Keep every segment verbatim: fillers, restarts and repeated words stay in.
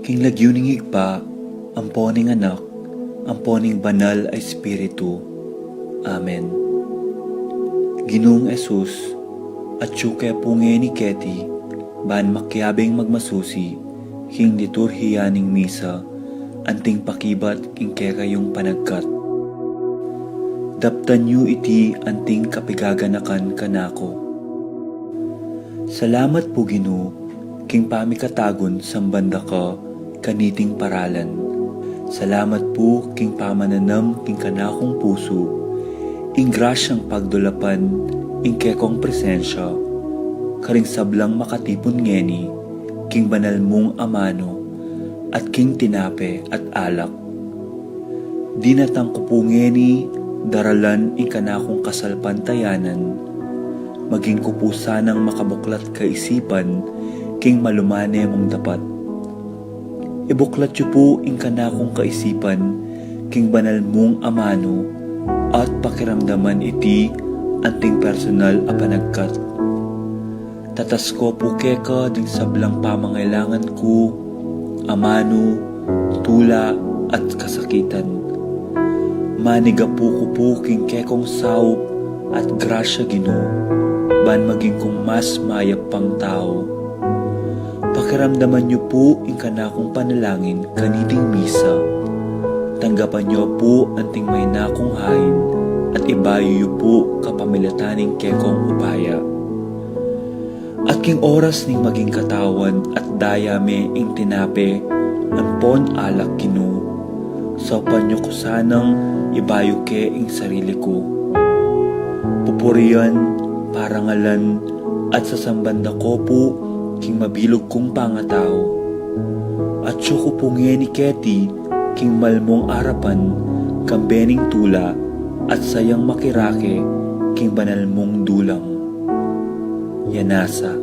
King lagyu ning Ibpa, ampo ning Anak, ampo ning Banal a Espiritu. Amen. Ginung Jesus, atyu ke pu ngeni keti, ban makiabing magmasusi king liturhiya ning misa, anting pakibat king kekayung panagkat. Daptan yu iti anting kapigaganakan kanaku. Salamat pu, Ginu, king pamikatagun samban da ka kaniting paralan. Salamat pu king pamananam king kanakung pusu ing grasyang pagdulapan ing kekong presensya karing sablang makatipun ngeni king banal mung amanu at king tinape at alak. Dinatang ku pu ngeni daralan ing kanakung kasalpantayanan, maging ku pu sanang makabuklat kaisipan king malumane mung dapat. Ibuklat yu pu ing kanakung kaisipan king banal mung amanu at pakiramdaman iti anting personal a panagkat. Tatas ku pu keka ding sablang pamangailangan ku, amanu, tula, at kasakitan. Manigapu ku pu king kekong saup at grasya, Ginu, ban maging kung mas mayap pang tau. Pakiramdaman yu pu ing kanakung panalangin kaniting misa. Tanggapan yu pu anting maina kung hain at ibayu yu pu kapamilatan ning kekong upaya. At king oras ning maging katawan at daya me ing tinape ampon alak, Ginu, saupan yu ku sanang ibayu ke ing sarili ku. Pupurian, parangalan, at sasamban da ku pu king mabilug kung pangatau. Atyu ku pu ngeni keti king malmung arapan, kambe ning tula at sayang makirake king banal mung dulang. Yanasa.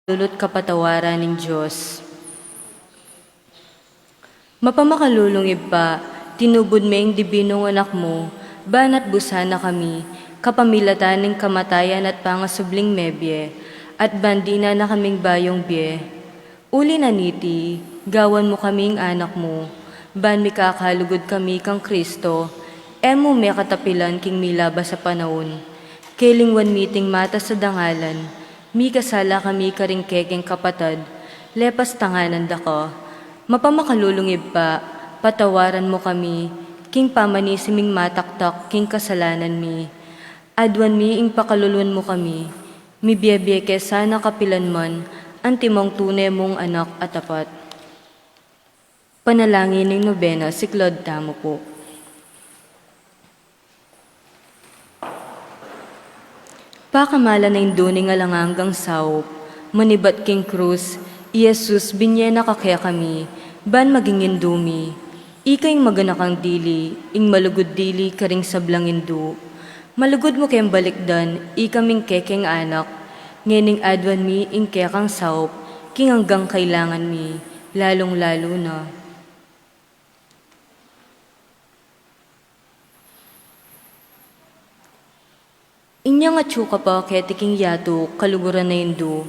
lulu't kapatawaran ning Dios. Mapamakalulung Ibpa, tinubud me ing dibinung Anak mu, ban atbusan na kami, kapamilatan ning kamatayan at pangasubling mebie, at ban dinan na kaming bayung bie. Uli na niti, gawan mu kaming anak mu, ban mikakalugud kami kang Kristo, e mu me katapilan king milabas a panaun. Kelingwan mi iting matas a dangalan, mikasala kami karing kekeng kapatad, lepas tanganan da ka. Mapamakalulung Ibpa, patawaran mu kami, king pamanisi ming mataktak king kasalanan mi. Aduan mi ing pakaluluan mu kami, mibiebie ke sana kapilan man, antimong tune mung anak a tapat. Panalangin ning nobena, siklaud tamu pu. Pakamalan a Indu ning alang anggang saup, manibat king krus, i Jesus, binie na ka kekami, ban maging Indu mi. Ika ing maganakang dili, ing malugud dili karing sablang Indu. Malugud mu keng balikdan, ikaming kekeng anak, ngening aduan mi ing kekang saup, king anggang kailangan mi, lalung-lalu na. Inyang atyu ka pa keti king yatu, kaluguran a Indu,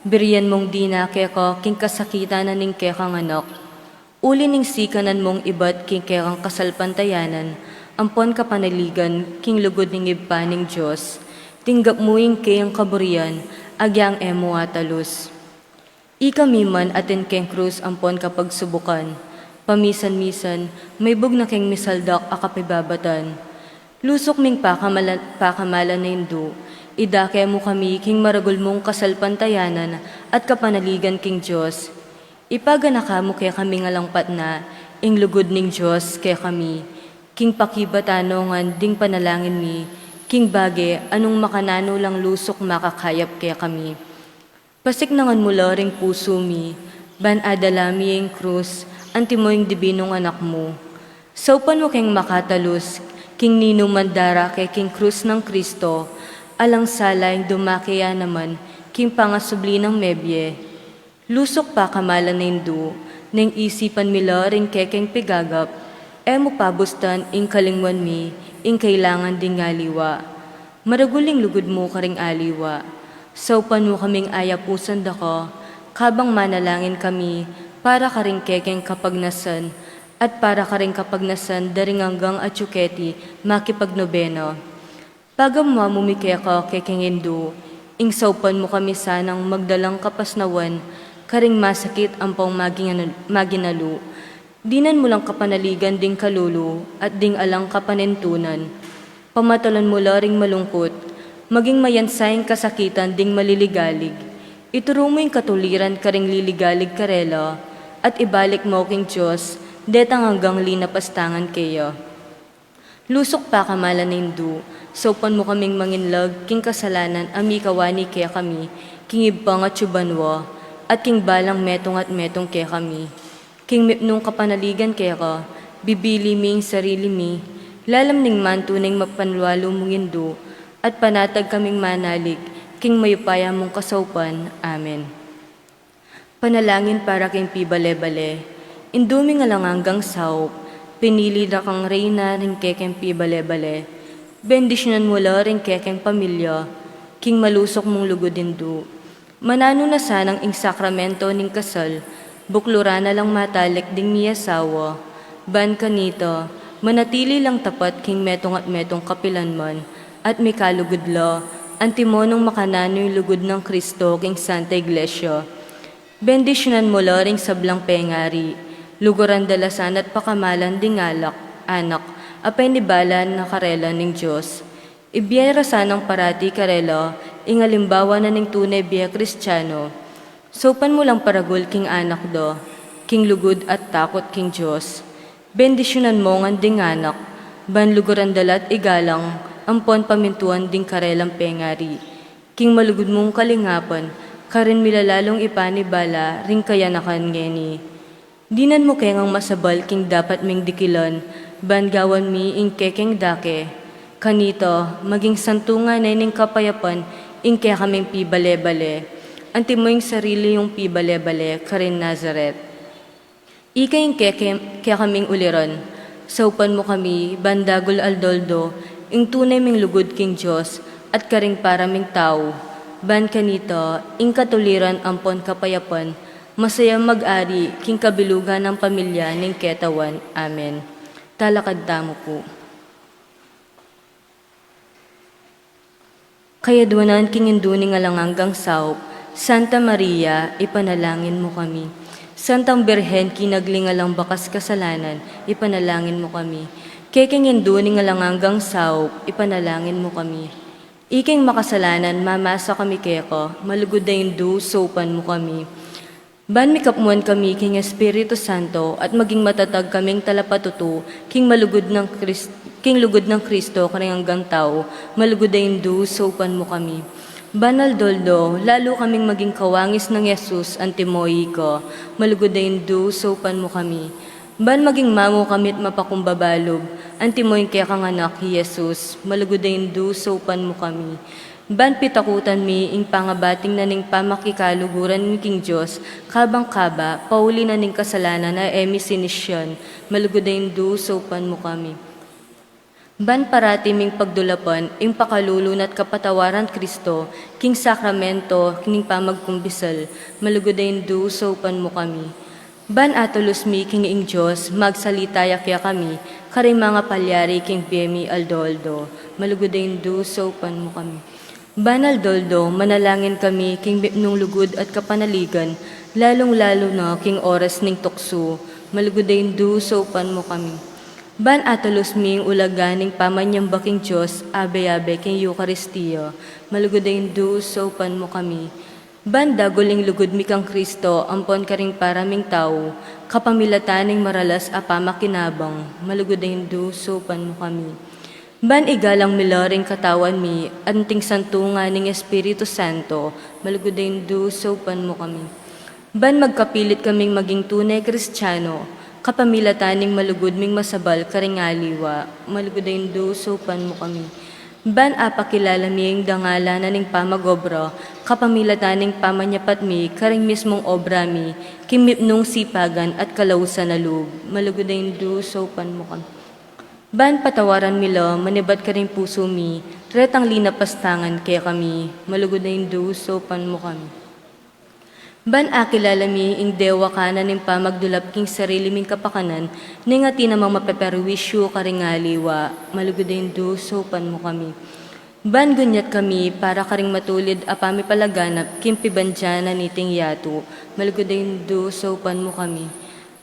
birian mung dina keka king kasakitan na ning kekang anak. Uli ning sikanan mung ibat king kekang kasalpantayanan, ampon kapanaligan king lugud ning Ibpa ning Dios, tinggap mu ing keyang kaburian, agyang e mu atalus. Ikami man atin keng krus ampon kapagsubukan, pamisan-misan, maibug na keng misaldak a kapibabatan. Lusuk ming pakamala-, pakamalan a Indu, idake mu kami king maragul mung kasalpantayanan at kapanaligan king Dios. Ipaganaka mu kekaming alang patna, ing lugud ning Dios kekami, king pakibatan no ngan ding panalangin mi, king bage a nung makananu lang lusuk makakayap kekami. Pasiknangan mu la ring pusu mi, ban adala mi ing krus, antimo ing dibinung Anak mu. Saupan mu keng makatalus, king ninuman darake king krus nang Kristo, alang sala ing dumake ya naman, king pangasubli nang mebie. Lusuk pakamalan a Indu, neng isipan mi la ring kekeng pigagap, e mu pabustan ing kalingwan mi, ing kailangan ding aliwa. Maragul ing lugud mu karing aliwa. Saupan mu kaming ayapusan da ka, kabang manalangin kami, para karing kekeng kapagnasan, at para karing kapagnasan da ring anggang atyu keti makipagnobena. Pagamuan mu mi keka kekeng Indu, ing saupan mu kami sanang magdalang kapasnawan, karing masakit ampong maging-, maginalu. Dinan mu lang kapanaligan ding kalulu at ding alang kapanintunan. Pamatalan mu la ring malungkut, maging mayansa ing kasakitan ding maliligalig. Ituru mu ing katuliran karing liligalig karela, at ibalik mu king Dios, detang anggang linapastangan keya. Lusuk pakamalan a Indu, saupan mu kaming manginlag king kasalanan a mikawani kekami, king Ibpang atyu banua, at king balang metung at metung kekami. King mipnung kapanaligan keka, bibili mi ing sarili mi, lalam ning mantu ning mapanwalu mung Indu, at panatag kaming manalig, king mayupaya mung kasaupan. Amen. Panalangin para king pibale-bale. Indu ming alang anggang saup, pinili da kang reyna ring kekeng pibale-bale. Bendisyunan mu la ring kekeng pamilya, king malusuk mung lugud Indu. Mananu na sanang ing sakramento ning kasal, bukluran na lang matalik ding miyasawa. Ban kanita, manatili lang tapat king metung at metung kapilanman, at mikalugud la, antimo nung makananu ing lugud nang Kristo king Santa Iglesia. Bendisyunan mu la ring sablang pengari, luguran da la sana't pakamalan ding alak, anak, a penibala na karela ning Dios. Ibie ra sanang parati karela, ing alimbawa na ning tune bie Kristiano. Saupan mu lang paragul king anak da, king lugud at takut king Dios. Bendisyunan mu ngan ding anak, ban luguran da la't igalang, ampon pamintuan ding karelang pengari. King malugud mung kalingapan, karin mi la lalung ipanibala ring kayanakan ngeni. Dinan mu ke ngang masabal king dapat ming dikilan, ban gawan mi ing kekeng dake. Kanita, maging santungan ne ning kapayapan ing kekaming pibale-bale. Antimo ing sarili yung pibale-bale karin Nazaret. Ika ing keke-, kekaming uliran, saupan mu kami, ban dagul aldo-aldo, ing tune ming lugud king Dios, at karing para ming tau, ban kanita, ing katuliran ampon kapayapan, masaya mag-ari, king kabilugan nang pamilya ning ketawan. Amen. Talakad tamu pu. Kayadwanan king Indu ning alang anggang saup, Santa Maria, ipanalangin mu kami. Santang Birhen kinagli ning alang bakas kasalanan, ipanalangin mu kami. Keking Indu ning alang anggang saup, ipanalangin mu kami. Ikeng makasalanan, mamasa kami keka, malugud a Indu, saupan mu kami. Ban mikapmuan kami king Espiritu Santo at maging matatag kaming talapatutu king malugud nang Kris-, king lugud nang Kristo karing anggang tau, malugud a Indu, saupan mu kami. Ban aldo-aldo, lalu kaming maging kawangis nang Jesus, antimo ika, malugud a Indu, saupan mu kami. Ban maging mamu kami't mapakumbaba lub, antimo ing kekang Anak, i Jesus, malugud a Indu, saupan mu kami. Ban pitakutan mi ing pangabating na ning pamakikaluguran mi king Dios, kabang kaba, pauli na ning kasalanan a e mi sinisian, malugud a Indu, saupan mu kami. Ban parati ming pagdulapan ing pakalulu na't kapatawaran Kristo, king sakramento ning pamagkumbisal, malugud a Indu, saupan mu kami. Ban atalus mi king ing Dios, magsalita ya kekami, karing mangapalyari king bie mi aldo-aldo, malugud a Indu, saupan mu kami. Ban aldo-aldo, manalangin kami king mipnung lugud at kapanaligan, lalung-lalu na king oras ning tuksu, malugud a Indu, saupan mu kami. Ban atalus mi ing ulaga ning pamanyamba king Dios, abe-abe king Eukaristia, malugud a Indu, saupan mu kami. Ban dagul ing lugud mi kang Kristo, ampon karing para ming tau, kapamilatan ning maralas a pamakinabang, malugud a Indu, saupan mu kami. Ban igalang mi la ring katawan mi, anting santungan ning Espiritu Santo, malugud a Indu, saupan mu kami. Ban magkapilit kaming maging tune Kristiano, kapamilatan ning malugud ming masabal karing aliwa, malugud a Indu, saupan mu kami. Ban apakilala mi ing dangalan na ning pamag-obra, kapamilatan ning pamanyapat mi, karing mismung obra mi, king mipnung sipagan at kalausan a lub, malugud a Indu, saupan mu kami. Ban patawaran mi la, manibat karing pusu mi, retang linapastangan kekami, malugud a Indu, saupan mu kami. Ban akilala mi ing dewakan na ning pamagdulap king sarili ming kapakanan, neng atin namang mapeperwisyu karing aliwa, malugud a Indu, saupan mu kami. Ban gunyat kami para karing matulid a pamipalaganap king pibandian na niting yatu, malugud a Indu, saupan mu kami.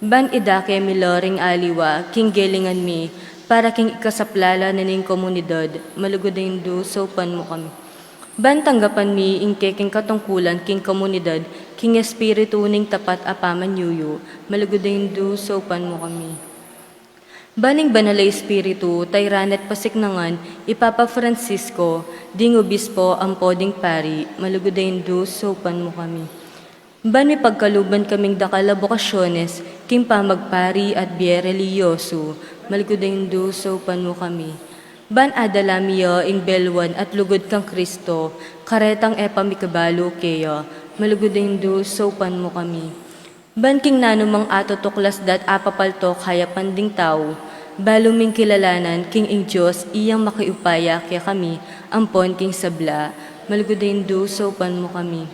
Ban idake mi la ring aliwa king gelingan mi, para king ikasaplala na ning komunidad, malugud a Indu, saupan mu kami. Ban tanggapan mi ing keking katungkulan king komunidad, king espiritu ning tapat a pamanyuyu, malugud a Indu, saupan mu kami. Ban ing Banal a Espiritu, tayran at pasiknangan, i Papa Francisco, ding obispo ampo ding pari, malugud a Indu, saupan mu kami. Ban mipagkaluban kaming dakal a bokasyones, king pamagpari at bie relihiyosu, malugud a Indu, saupan mu kami. Ban adala mi ya ing belwan at lugud kang Kristo, karetang e pa mi kabalu keya, malugud a Indu, saupan mu kami. Ban king nanumang atutuklas da't apapaltok kayapan ding tau, balu ming kilalanan king ing Dios iyang makiupaya kekami, ampon king sabla, malugud a Indu, saupan mu kami.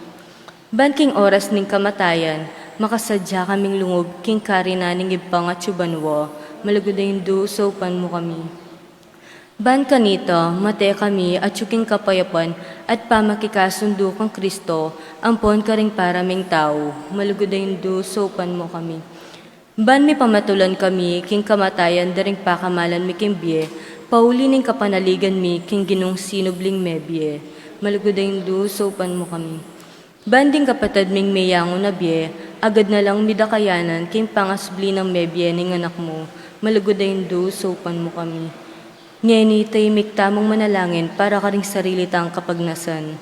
Ban king oras ning kamatayan, makasadya kaming lungub king karinan ning Ibpang atsu banua, malugud a Indu, saupan mu kami. Ban kanita, mate kami atsu king kapayapan at pamakikasundu kang Kristo, ampon karing para ming tau, malugud a Indu, saupan mu kami. Ban mipamatulan kami king kamatayan da ring pakamalan mi king bie, pauli ning kapanaligan mi king Ginung sinubling mebie, malugud a Indu, saupan mu kami. Ban ding kapatad ming meyangu na bie, agad na lang midakayanan king pangasubli nang mebie ning Anak mu, malugud a Indu, saupan mu kami. Ngeni, tahimik tamung manalangin para karing sarili tang kapagnasan.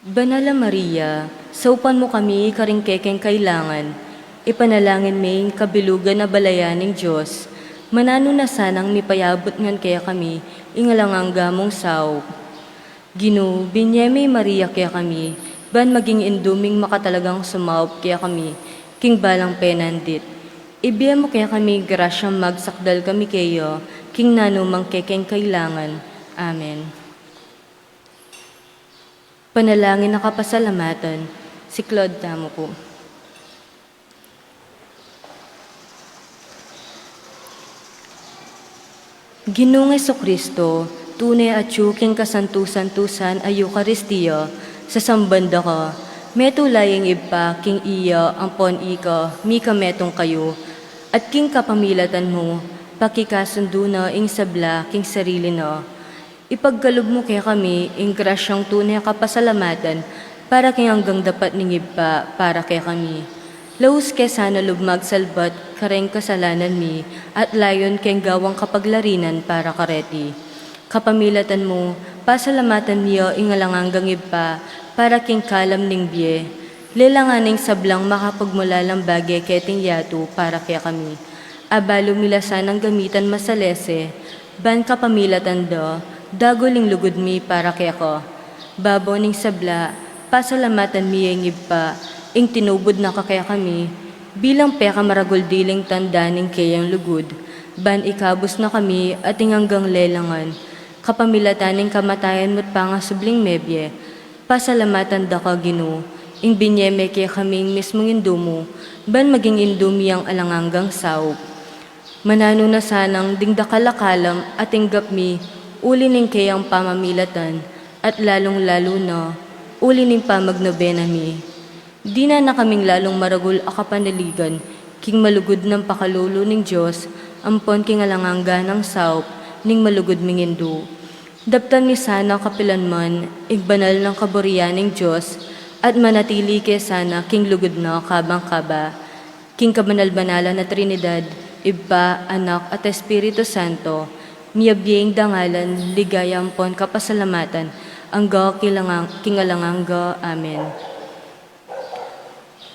Banal a Maria, saupan mu kami karing kekeng kailangan, Ipanalangin mi ing kabilugan a balayan ning Dios, mananu na sanang mipayabut ngan kekami ing alang angga mung saup. Ginu, binye me i Maria kekami, ban maging indu ming makatalagang sumaup kekami king balang penandit. Ibie mu kekami ing grasyang magsakdal kami keya king nanumang kekeng kailangan. Amen. Panalangin a kapasalamatan. Siklaud tamu pu. Ginung Jesucristo, tune atyu king kasantu-santusan a Eukaristia, sasamban da ka, metung la ing Ibpa king iya ampon ika mikametung kayu, at king kapamilatan mu, pakikasundu na ing sabla king sarili na. Ipagkalub mu kekami ing grasyang tune kapasalamatan para king anggang dapat ning Ibpa para kekami. Laus ke sana lub magsalbat kareng kasalanan mi at layun keng gawang kapaglarinan para kareti. Kapamilatan mu, pasalamatan mi ya ing alang anggang Ibpa para king kalam ning bie. Lelangan ing sablang makapagmulalang bage keting yatu para kekami. Abalu mi la sanang gamitan masalese, ban kapamilatan da, dagul ing lugud mi para keka. Babo ning sabla, pasalamatan mi ing Ibpa, ing tinubud na ka kekami, bilang pekamaragul diling tanda ning keyang lugud, ban ikabus na kami at ing anggang lelangan, kapamilatan ning kamatayan mu't pangasubling mebie, pasalamatan da ka, Ginu, ing binye me kekaming mismung Indu mu, ban maging Indu mi yang alang anggang saup. Mananu na sanang ding dakal a kalam a tinggap mi, uli ning keyang pamamilatan, at lalung-lalu na, uli ning pamagnobena mi. Dinan na kaming lalung maragul a kapanaligan, king malugud nang pakalulu ning Dios, ampon king alang angga nang saup, ning malugud ming Indu. Daptan mi sana kapilan man, ing banal nang kaburian ning Dios, at manatili ke sana king lugud na kabang kaba. King kabanal-banalan a Trinidad, Ibpa, Anak, at Espiritu Santo, miyabie ing dangalan, ligaya ampon kapasalamatan, angga king alang-, king alang angga. Amen.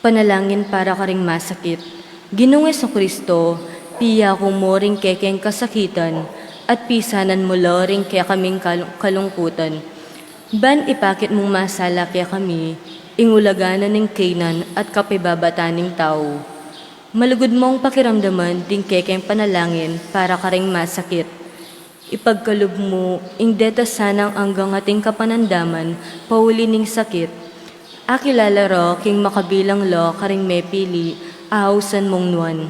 Panalangin para karing masakit. Ginung Jesucristo, piyaku mu ring kekeng kasakitan, at pisanan mu la ring kekaming kal-, kalungkutan. Ban ipakit mung masala kekami, ing ulaga na ning kaynan at kapibabatan ning tau. Malugud mung pakiramdaman ding kekeng panalangin para karing masakit. Ipagkalub mu, ing deta sanang anggang ating kapanandaman, pauli ning sakit. Akilala ra king makabilang la karing mepili, ausan mung nuan.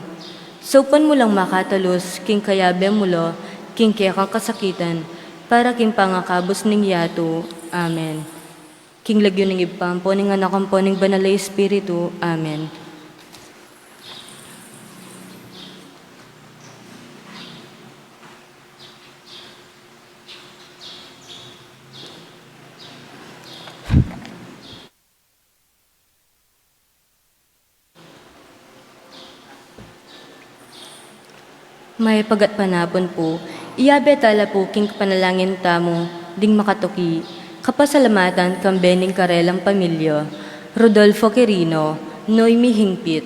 Saupan mu lang makatalus, king kayabe mu la, king kekang kasakitan, para king pangakabus ning yatu. Amen. King lagyu ning Ibpa, ampo ning Anak, ampo ning Banal a Espiritu. Amen. Mayap a gatpanapun pu, iyabe tala pu king panalangin tamu ding makatuki, kapasalamatan kambe ning karelang pamilya, Rodolfo Quirino, Noemi Hingpit,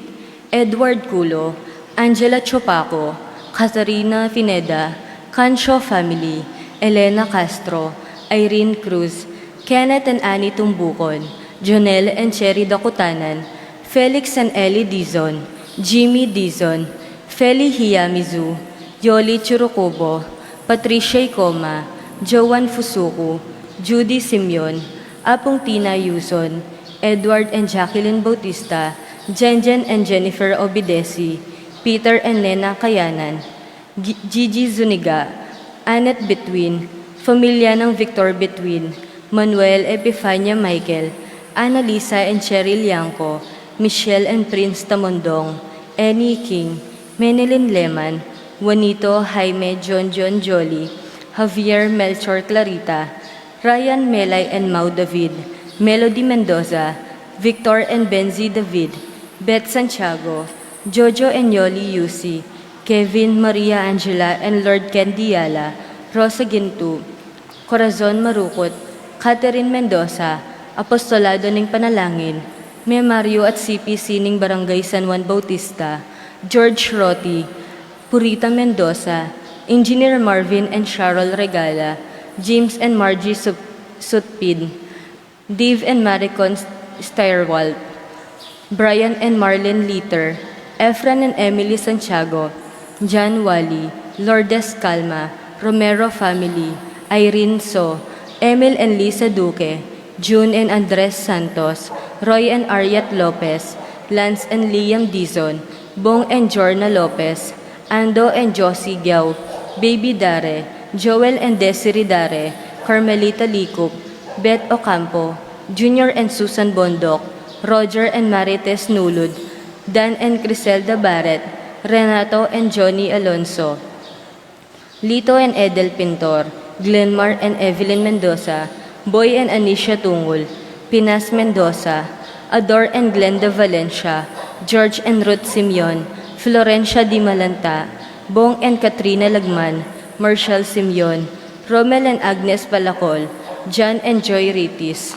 Edward Culo, Angela Chopaco, Catharina Pineda, Cancio family, Elena Castro, Irene Cruz, Kenneth and Annie Tumbucon, Jonel and Cherry Dakutanan, Felix and Ellie Dizon, Jimmy Dizon, Feli Hiyamizu, Yoli Churukubo, Patricia Icoma, Joan Fusuku, Judy Simeon, Apung Tina Yuson, Edward and Jacqueline Bautista, Jenjen and Jennifer Obidesi, Peter and Nena Kayanan, Gi-, Gigi Zuniga, Annette Between, pamilya nang Victor Between, Manuel Epifania Michael, Annalisa and Cheryl Yangco, Michelle and Prince Tamondong, Annie King, Menelin Leman, Juanito Jaime John John Jolly, Javier Melchor Clarita, Ryan Melay and Mau David, Melody Mendoza, Victor and Benzi David, Beth Santiago, Jojo and Yoli Yusi, Kevin, Maria Angela and Lord Candy Yala, Rosa Gintu, Corazon Marukut, Catherine Mendoza, Apostolado ning Panalangin, Memario at C P C ning Barangay San Juan Bautista, George Roti, Purita Mendoza, Engineer Marvin and Cheryl Regala, James and Margie Sup- Sutpin, Dave and Maricon Steyerwalt, Brian and Marlene Litter, Efren and Emily Santiago, John Wally, Lourdes Calma, Romero family, Irene So, Emil and Lisa Duque, June and Andres Santos, Roy and Ariet Lopez, Lance and Liam Dizon, Bong and Jorna Lopez, Ando and Josie Giao, Baby Dare, Joel and Desiree Dare, Carmelita Licup, Beth Ocampo, Junior and Susan Bondoc, Roger and Marites Nulud, Dan and Criselda Barret, Renato and Johnny Alonso, Lito and Edel Pintor, Glenmar and Evelyn Mendoza, Boy and Anisha Tungul, Pinas Mendoza, Ador and Glenda Valencia, George and Ruth Simeon, Florencia Di Malanta, Bong and Katrina Lagman, Marshall Simeon, Romel and Agnes Palacol, John and Joy Ritis.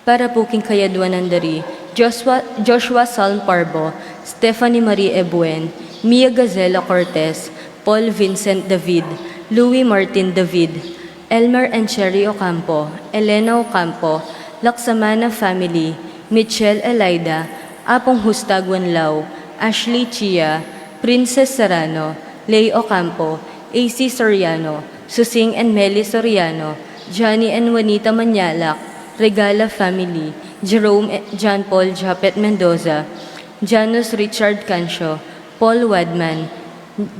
Para pu king kayadwanan da ri Joshua, Joshua Salm Parbo, Stephanie Marie Ebuen, Mia Gazela Cortez, Paul Vincent David, Louis Martin David, Elmer and Cherry Ocampo, Elena Ocampo, Laksamana family, Michelle Elida, Apong Husta Guanlao, Ashley Chia, Princess Serrano, Lay Ocampo, A C Soriano, Susing and Meli Soriano, Johnny and Juanita Manyalak, Regala family, Jerome, John Paul Japet Mendoza, Janus Richard Cancio, Paul Wadman,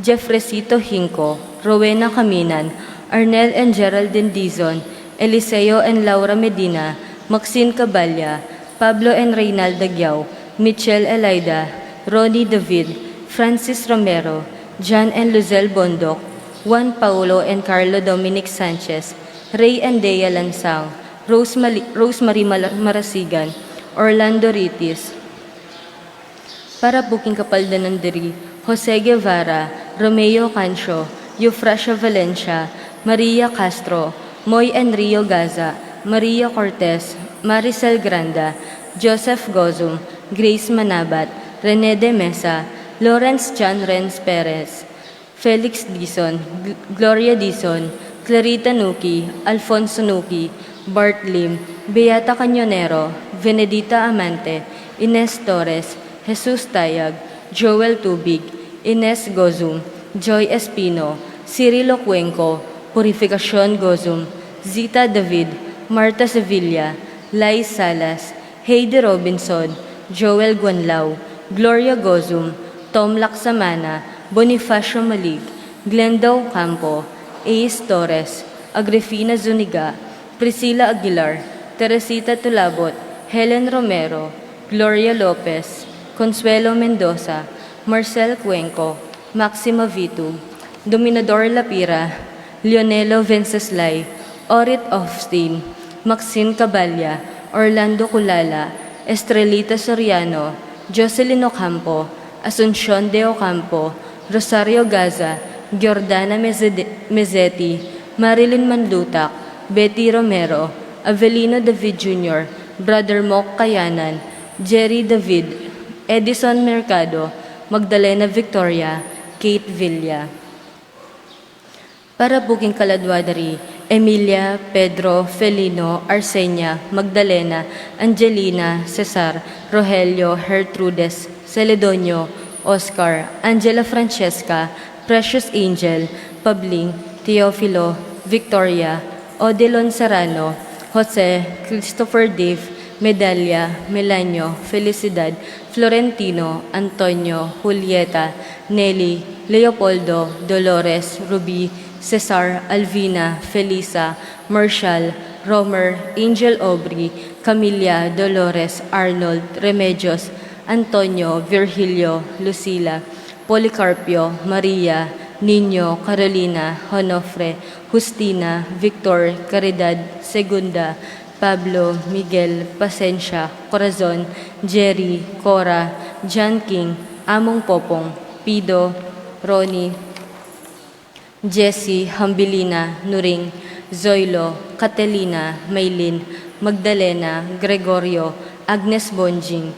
Jeffresito Hinco, Rowena Caminan, Arnel and Geraldine Dizon, Eliseo and Laura Medina, Maxine Caballa, Pablo and Reynalda Giao, Michelle Elida, Ronnie David, Francis Romero, John and Luzelle Bondoc, Juan Paulo and Carlo Dominic Sanchez, Ray and Dea Lansang, Rose Mali- Rosemary Mal- Marasigan, Orlando Ritis. Para pu king kapaldanan da ri Jose Guevara, Romeo Cancio, Eufrasia Valencia, Maria Castro, Moy and Rio Gaza, Maria Cortez, Maricel Granda, Joseph Gozum, Grace Manabat, Rene de Mesa, Lawrence John Renz Perez, Felix Dizon, Gl- Gloria Dizon, Clarita Nuki, Alfonso Nuki, Bart Lim, Beata Cañonero, Venedita Amante, Ines Torres, Jesus Tayag, Joel Tubig, Ines Gozum, Joy Espino, Cirilo Cuenco, Purificacion Gozum, Zita David, Marta Sevilla, Lai Salas, Heidi Robinson, Joel Guanlao, Gloria Gozum, Tom Laksamana, Bonifacio Malig, Glenda Ocampo, Ace Torres, Agrifina Zuniga, Priscilla Aguilar, Teresita Tulabot, Helen Romero, Gloria Lopez, Consuelo Mendoza, Marcel Cuenco, Maxima Vitu, Dominador Lapira, Leonelo Venceslay, Orit Ofstin, Maxine Caballa, Orlando Culala, Estrelita Soriano, Jocelyn Ocampo, Asuncion de Ocampo, Rosario Gaza, Giordana Mezede- Mezeti, Marilyn Manlutak, Betty Romero, Avelino David Junior, Brother Mok Kayanan, Jerry David, Edison Mercado, Magdalena Victoria, Kate Villa. Para pu king kaladwa da ri Emilia, Pedro, Felino, Arsenia, Magdalena, Angelina, Cesar, Rogelio, Gertrudes, Celedonio, Oscar, Angela Francesca, Precious Angel, Pabling, Teofilo, Victoria, Odelon Serrano, Jose, Christopher Dave, Medalia, Melanio, Felicidad, Florentino, Antonio, Julieta, Nelly, Leopoldo, Dolores, Ruby, Cesar, Alvina, Felisa, Marshall, Romer, Angel Aubrey, Camilla, Dolores, Arnold, Remedios, Antonio, Virgilio, Lucila, Policarpio, Maria, Nino, Carolina, Onofre, Justina, Victor, Caridad, Segunda, Pablo, Miguel, Pasensia, Corazon, Jerry, Cora, John King, Among Popong, Pido, Ronnie, Jessie, Hambilina, Nuring, Zoilo, Catelina, Maylin, Magdalena, Gregorio, Agnes Bonjing,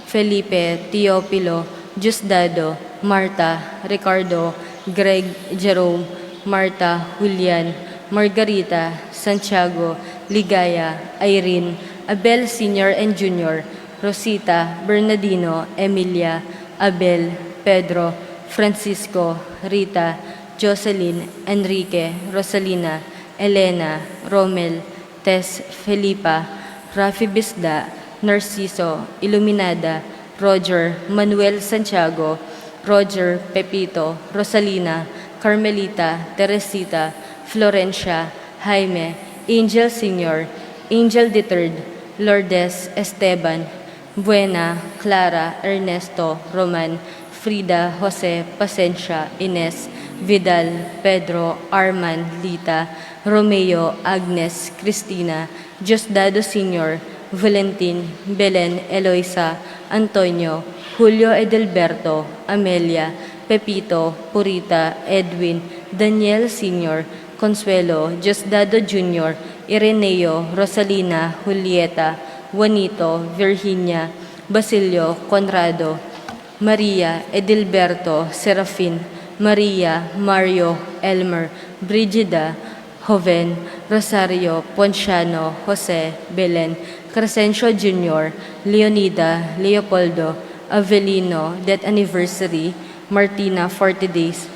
Felipe, Teofilo, Diosdado, Marta, Ricardo, Greg, Jerome, Marta, Julian, Margarita, Santiago, Ligaya, Irene, Abel Senior and Junior, Rosita, Bernardino, Emilia, Abel, Pedro, Francisco, Rita, Jocelyn, Enrique, Rosalina, Elena, Romel, Tess, Felipa, Rafi Bisda, Narciso, Iluminada, Roger, Manuel Santiago, Roger, Pepito, Rosalina, Carmelita, Teresita, Florencia, Jaime, Angel Senior, Angel the third, Lourdes, Esteban, Buena, Clara, Ernesto, Roman, Frida, Jose, Pasensia, Ines, Vidal, Pedro, Arman, Lita, Romeo, Agnes, Cristina, Diosdado Senior, Valentin, Belen, Eloisa, Antonio, Julio, Edelberto, Amelia, Pepito, Purita, Edwin, Daniel Senior, Consuelo, Diosdado Junior, Ireneo, Rosalina, Julieta, Juanito, Virginia, Basilio, Conrado, Maria, Edilberto, Serafin, Maria, Mario, Elmer, Brigida, Joven, Rosario, Ponciano, Jose, Belen, Crescencio Junior, Leonida, Leopoldo, Avelino, death anniversary, Martina, forty days,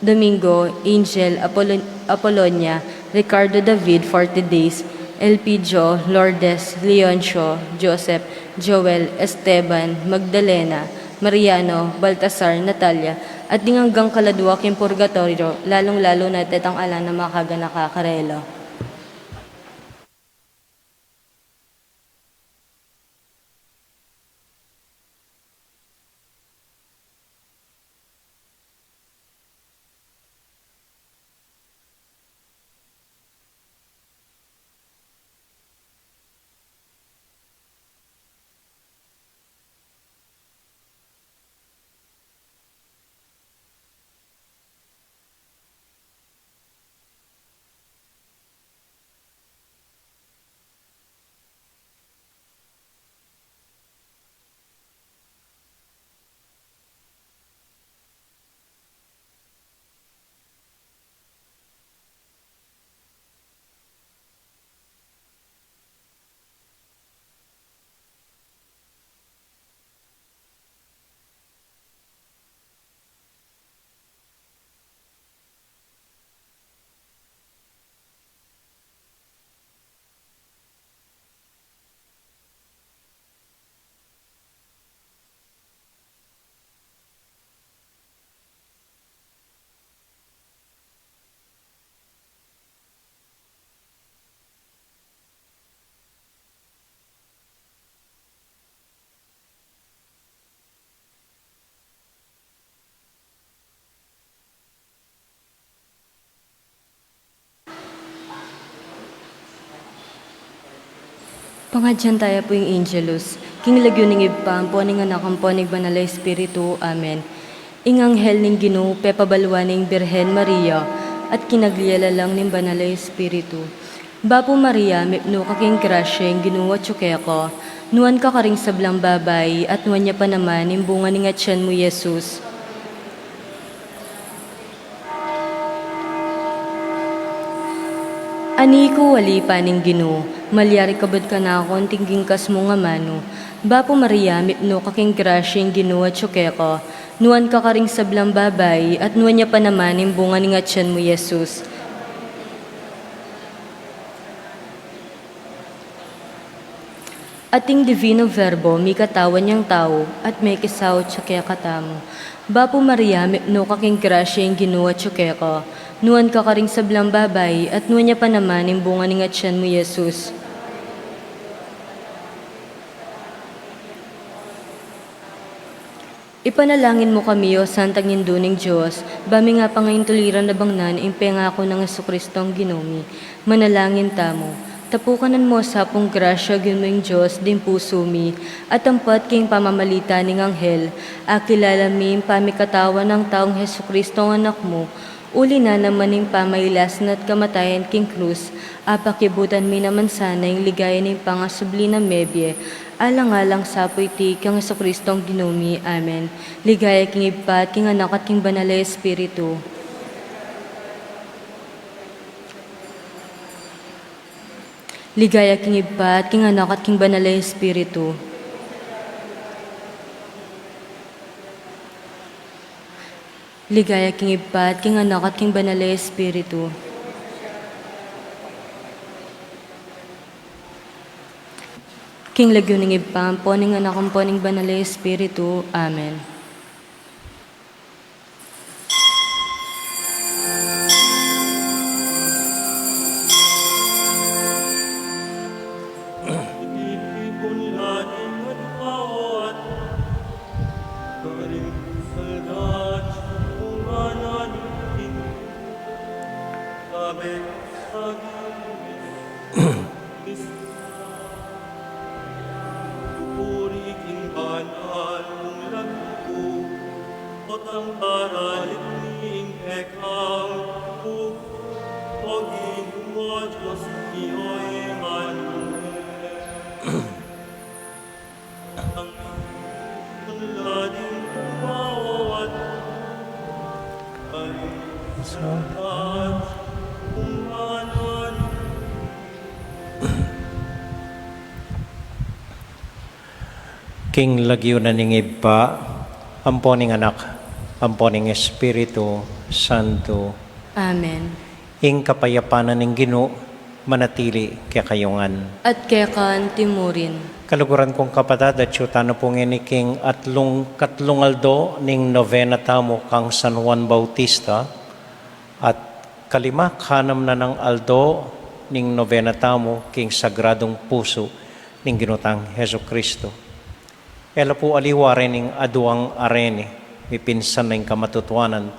Domingo, Angel, Apolon-, Apolonia, Ricardo David, forty days, Elpidio, Lourdes, Leoncio, Joseph, Joel, Esteban, Magdalena, Mariano, Baltasar, Natalia, at ding anggang kaladua king purgatorio, lalung-lalu na detang alang makaganaka karela. Pangadyan taya pu ing Angelus, king lagyu ning Ibpa, ampo ning Anak, ampo ning Banal a Espiritu. Amen. Ing anghel ning Ginu pepabaluan ing Birhen Maria, at kinaglalalang ning Banal a Espiritu. Bapu Maria, mipnu ka king grasya, ing Ginu atyu keka. Nuan ka karing sablang babai, at nuan ya pa naman ing bunga ning atyan mu, Jesus. Ani ku ali pa ning Ginu, malyari kabud kanaku anting gingkas mung amanu. Bapu Maria, mipnu ka king grasya, ing Ginu atyu keka. Nuan ka karing sablang babai, at nuan ya pa naman ing bunga ning atyan mu, Jesus. At ing Divino Verbo mikatawan yang tau, at mekisaut ya kekatamu. Bapu Maria, mipnu ka king grasya, ing Ginu atyu keka. Nuan ka karing sablang babai, at nuan ya pa naman ing bunga ning atyan mu, Jesus. Ipanalangin mu kami, O Santang Indu ning Dios, ba mi nga pangaintuliran abang nan ing pengaku nang Jesucristong Ginu mi. Manalangin tamu. Tapukanan mu sa pung grasya, Ginu ing Dios, ding pusu mi, at ampat king pamamalita ning anghel, akilala mi ing pamikatawan nang taung Jesucristong Anak mu, Uli na naman ning pamailasan at kamatayan king krus, apakibutan mi naman sana ing ligaya ning pangasubli nang mebie, alang-alang sa pu iti kang Jesucristong Ginu mi. Amen. Ligaya king Ibpa, at king Anak, at king Banal a Espiritu. Ligaya king Ibpa, at king Anak, at king Banal a Espiritu. Ligaya king Ibpa, at king Anak, at king Banal a Espiritu. King lagyu ning Ibpa, ampo ning Anak, ampo ning Banal a Espiritu. Amen. Puri king banal mung lagyu, potang para ning pekang ku, o Ginu, o Dios mi, o Emanuel. Ang lading kumawa at ang sakat kumanan. King lagyu na ning Ibpa, ampo ning Anak, ampo ning Espiritu Santo. Amen. Ing kapayapan na ning Ginu manatili kekayu ngan. At keka anti mu rin. Kaluguran kung kapatad, atyu tana pu ngeni king atlung, katlung aldo ning novena tamu kang San Juan Bautista, at kalima kanam na nang aldo ning novena tamu king Sagradung Pusu ning Ginu tang Jesucristo. E la pu aliwa reni ing aduang areni, mipinsan na ing kamatutuanan,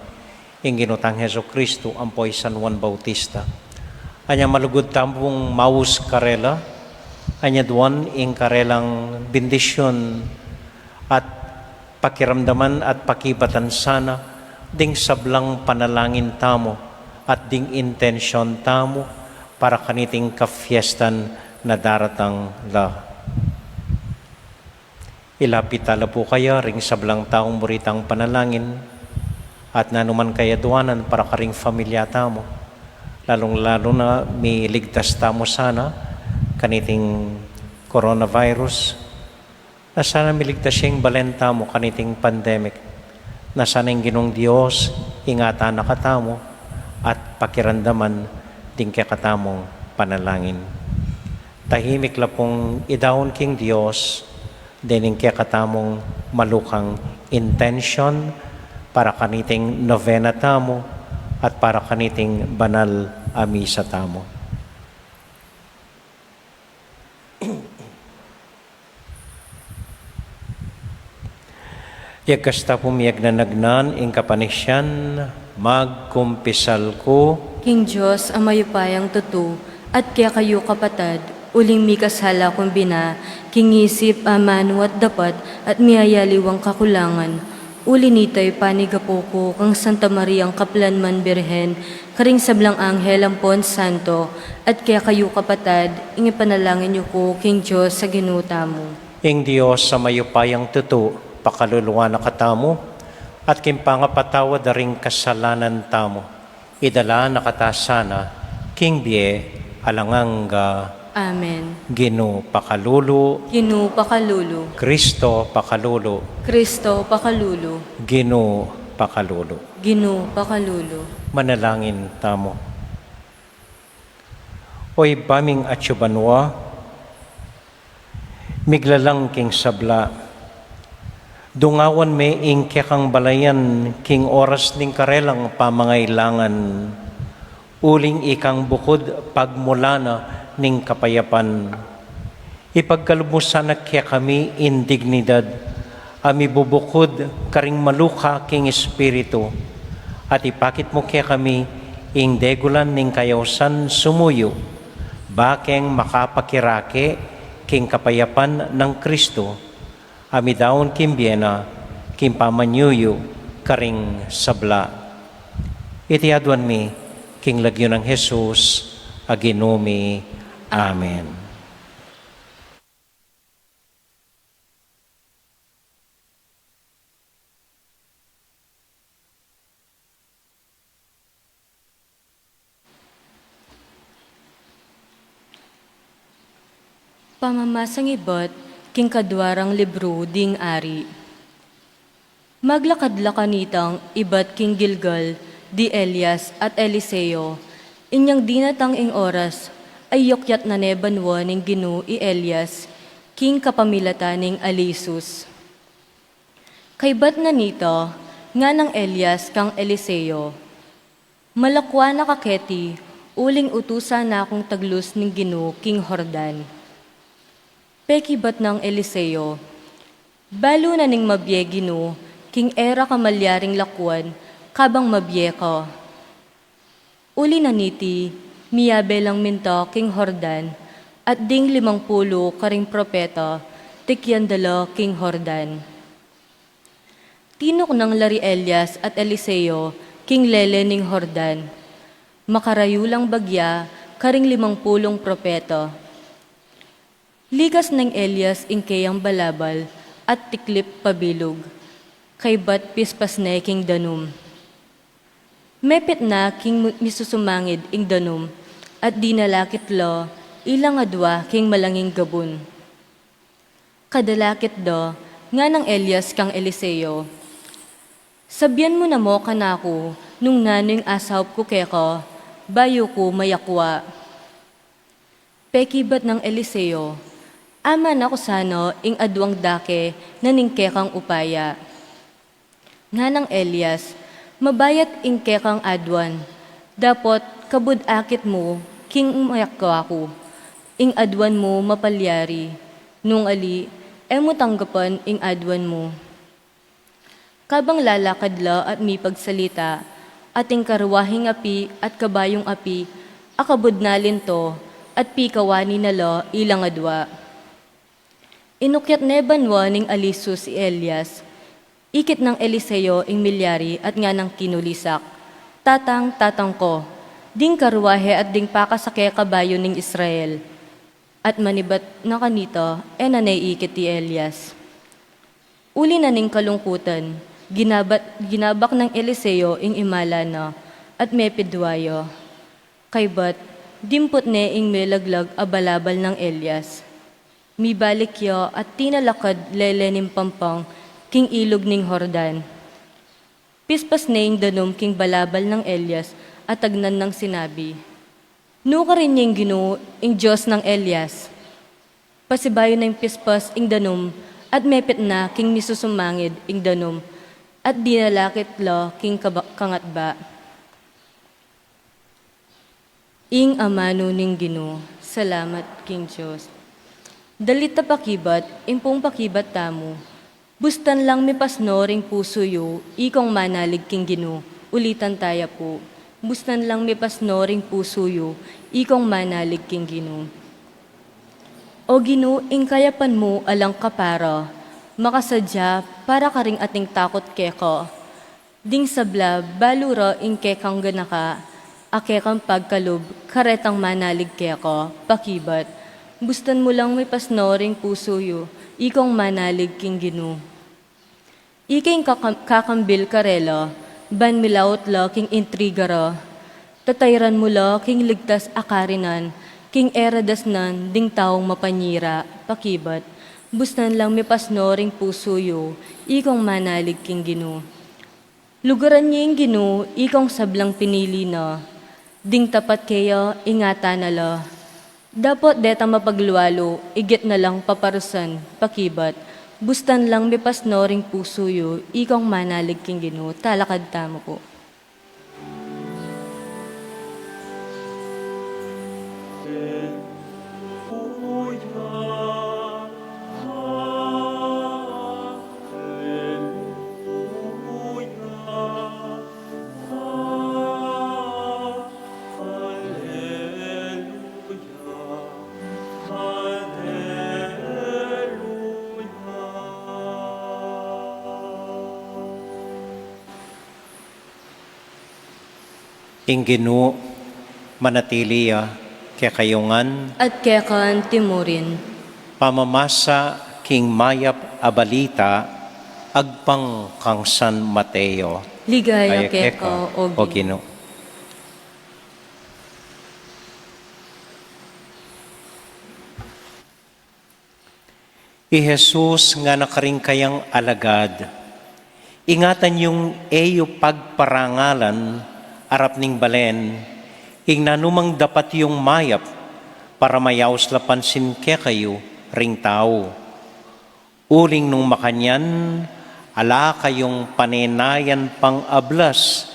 ing Ginu tang Jesucristo ampo i San Juan Bautista. Anya malugud tamung maus karela, anya duan ing karelang bendisyun at pakiramdaman at pakibatan sana ding sablang panalangin tamu at ding intensyon tamu para kaniting kafiestan na daratang la. Ilapit tala pu kaya ring sablang taung buri tang panalangin, at nanu man kayaduanan para karing familia tamu, lalung-lalu na miligtas tamu sana kaniting coronavirus, na sana miligtas ya ing balen tamu kaniting pandemic, na sana ing Ginung Dios ingatan na katamu at pakiramdaman ding kekatamung panalangin. Tahimik la pung idaun king Dios dening kekatamung malukang intensyon para kaniting novena tamu at para kaniting banal a misa tamu. Yagkasta pung miyagnanagnan ing kapanisian, magkumpisal ku king Dios a mayupayang tutu, at kekayu kapatad, uling mikasala kung bina, king isip, amanu at dapat, at miyayaliwang kakulangan. Uli nita, ipanigapu ku kang Santa Mariang kaplan man Birhen, karing sablang anghel ampon santo, at kekayu kapatad, ing ipanalangin yu ku king Dios a Ginu tamu. Ing Dios a mayupayang tutu, pakaluluan na katamu, at king pangapatawad da ring kasalanan tamu, idala na kata sana king bie alang angga. Amen. Ginu pakalulu. Ginu pakalulu. Kristo pakalulu. Kristo pakalulu. Ginu pakalulu. Ginu pakalulu. Manalangin tamu. O Ibpa ming atsu banua, miglalang king sabla, dungawan me ing kekang balayan king oras ning karelang pamangailangan, uling ikang bukud pagmulan na ning kapayapan. Ipagkalub mu sana kekami ing dignidad a mibubukud karing maluka king espiritu, at ipakit mu kekami ing degulan ning kayausan sumuyu, bakeng makapakirake king kapayapan nang Kristo, a midaun king bie na king pamanyuyu karing sabla. Iti aduan mi king lagyu nang Jesus a Ginu mi. Amen. Pamamasang ibat king kadwa rang libru ding Ari. Maglakad la kanitang ibat king Gilgal di Elias at Eliseo. Inyang dinatang ing oras, ay yukyat na ne banua ning Ginu i Elias king kapamilatan ning alisus. Kaybat na nita, nganang Elias kang Eliseo, "Malakwa na ka keti, uling utusan na kung taglus ning Ginu king Jordan." Pekibat nang Eliseo, "Balu na ning mabie Ginu, king e ra ka malyaring lakwan, kabang mabie ka." Uli na niti, miyabe lang minta king Jordan, at ding limang pulu karing propeta, tikyan da la king Jordan. Tinuknang la ri Elias at Eliseo king lele ning Jordan. Makarayu lang bagya karing limang pulung propeta. Likas neng Elias ing keyang balabal at tiklip pabilug, kaybat pispas ne king danum. Mepit na king mu-, misusumangid ing danum, at dinalakit la ilang adwa king malanging gabun. Kadalakit da, nganang Elias kang Eliseo, "Sabian mu na mu kanaku nung nanu ing asaup ku keka, bayu ku mayakwa." Pekibat nang Eliseo, "Aman na ku sana ing aduang dake na ning kekang upaya." Nganang Elias, "Mabayat ing kekang aduan. Dapot kabud akit mu king mayakwa ku, ing aduan mu mapalyari. Nung ali, e mu tanggapan ing aduan mu." Kabang lalakad la at mipagsalita, ating karuahing api at kabayung api a kabud na linto, at pikawani na la ilang adwa. Inukyat ne banua ning alisus i Elias. Ikit nang Eliseo ing milyari at nganang kinulisak, "Tatang, tatang ko, ding karuahe at ding pakasake kabayu ning Israel." At manibat na kanita, e na ne ikit i Elias. Uli na ning kalungkutan, ginabat, ginabak nang Eliseo ing imala na, at mepidwa ya. Kaybat, dimput ne ing melaglag a balabal nang Elias. Mibalik ya at tinalakad lele ning pampang king ilug ning Jordan. Pispas ne ing danum king balabal nang Elias at tagnan nang sinabi, "Nukarin ya ing Ginu, ing Dios nang Elias." Pasibayu neng pispas ing danum at mepit na king misusumangid ing danum at dinalakit la king kaba-, kangatba. Ing amanu ning Ginu. Salamat king Dios. Dalit a pakibat, ing pung pakibat tamu. Bustan lang mipasno ring pusu yu, ikong manalig king Ginu. Ulitan taya pu. Bustan lang mipasno ring pusu yu, ikong manalig king Ginu. O Ginu, ing kayapan mu alang kapara, makasadya para karing ating takut keka. Ding sabla, balu ra ing kekang ganaka, a kekang pagkalub, karetang manalig keka, pakibat. Bustan mu lang mipasno ring pusu yu, ikong manalig king Ginu. Ika ing kakam-, kakambil karela, ban milaut la king intriga ra. Tatayran mu la king ligtas a karinan, king e ra dasnan ding taung mapanyira, pakibat. Bustan lang mipasno ring pusu yu, ikong manalig king Ginu. Lugaran ye ing Ginu, ikong sablang pinili na. Ding tapat keya, ingatan na la. Dapot detang mapaglualu, igit na lang paparusan, pakibat. Bustan lang mipasno ring pusu yu, ikong manalig king Ginu, talakad tamu pu. Ing Ginu manatili ya kekayu ngan. At keka antimurin. Pamamasa king mayap a balita agpang kang San Mateo. Ligaya keka, o Ginu. I Jesus ngana karing kayang alagad, "Ingatan yung e yu pagparangalan arap ning balen ing nanumang dapat yung mayap, para mayaus la pansin kekayu ring tau. Uling nung makanyan, ala kayung panenayan pang ablas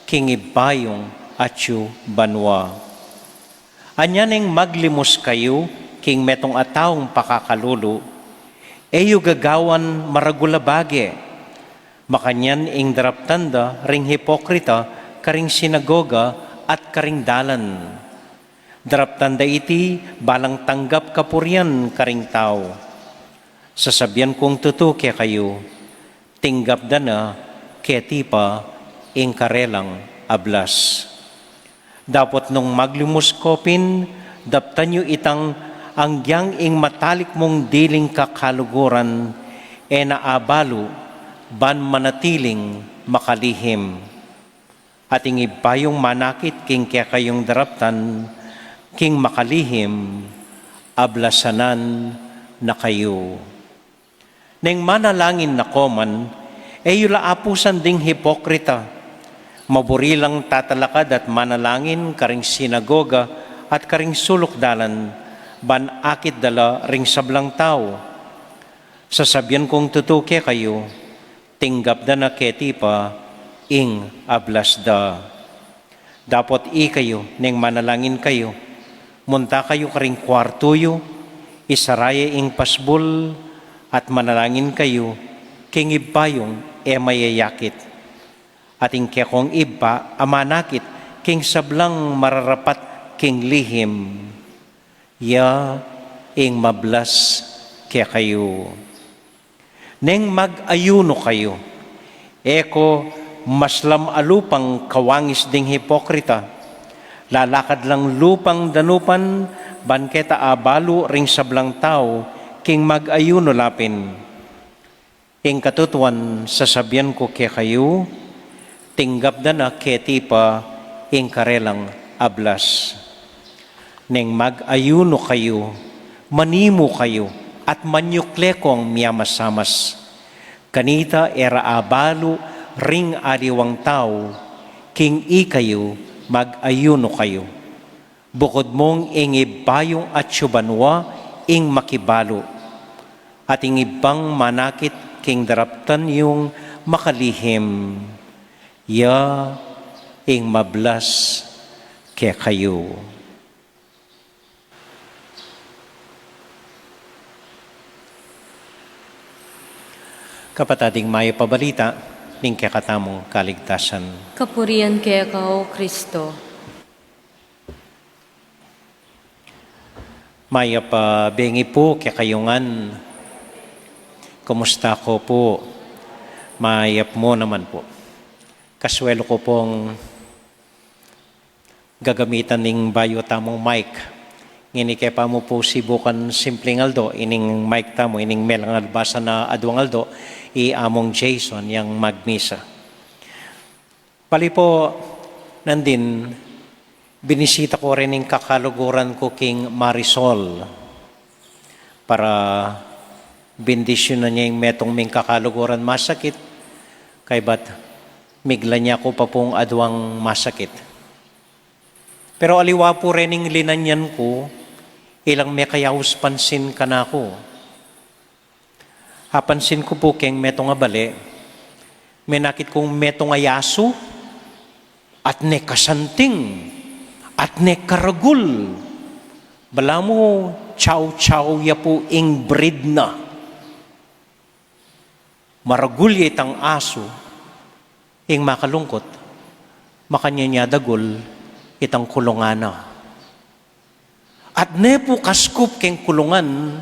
king Ibpa yung atyu banua. Anya neng maglimus kayu king metung a taung pakakalulu, e yu gagawan maragul a bage, makanyan ing daraptan da ring hipokrita karing sinagoga at karing dalan. Daraptan da iti balang tanggap kapurian karing tau. Sasabian kung tutu kekayu, tinggap da na keti pa ing karelang ablas. Dapot nung maglimus ko pin, daptan yu itang anggyang ing matalik mung diling kakaluguran, e na abalu ban manatiling makalihim. At ing Ibpa yung manakit king kekayung daraptan king makalihim, ablasanan na kayu. Neng manalangin na ko man, e yu la apusan ding hipokrita. Maburi lang tatalakad at manalangin karing sinagoga at karing suluk dalan, ban akit da la ring sablang tau. Sasabian kung tutu kekayu, tinggap da na keti pa ing ablas da. Dapot ikayu, neng manalangin kayu, munta kayu karing kuartu yu, isara ye ing pasbul, at manalangin kayu king Ibpa yung e mayayakit. At ing kekong Ibpa a manakit king sablang mararapat king lihim, ya ing mablas kekayu. Neng mag-ayuno kayu, e ko maslam a lupang kawangis ding hipokrita. Lalakad lang lupang danupan, ban keta abalu ring sablang tau king mag-ayuno la pin. Ing katutuan sasabian ku kekayu, tinggap da na keti pa ing karelang ablas. Neng mag-ayuno kayu, manimu kayu, at manyukle kong miamasamas. Kanita e ra abalu ring aliwang tau king ikayu mag-ayuno kayu. Bukud mung ing Ibpa yung atyu banua ing makibalu, at ing Ibpang manakit king daraptan yung makalihim, ya ing mablas kekayu. Kapatad, ing mayap a balita ning kekatamung kaligtasan. Kapurian keka, O Kristo. Mayap a bengi pu kekayu ngan. Kumusta ko pu? Mayap mu naman pu. Kaswelu ko pung gagamitan ning bayu tamung mic. Ngeni ke pa mu pu sibukan simpleng aldo, ining mic tamu, ining melangalbasan a aduang aldo, i Among Jason yang magmisa. Bali pu, nandin, binisita ku rin ing kakaluguran ku king Marisol para bendisyunan ya ing metung ming kakaluguran masakit, kaybat migla ne ku pa pung aduang masakit. Pero aliwa pu rin ing linanyan ku, ilang mekayaus pansin kanaku. Apansin ku pu keng metung a bale, menakit kung metung a asu, at ne kasanting, at ne karagul. Balamu chow chow ya pu ing breed na. Maragul ya itang asu, ing makalungkut, makanyan ya dagul itang kulungan na. At ne pu kaskup keng kulungan,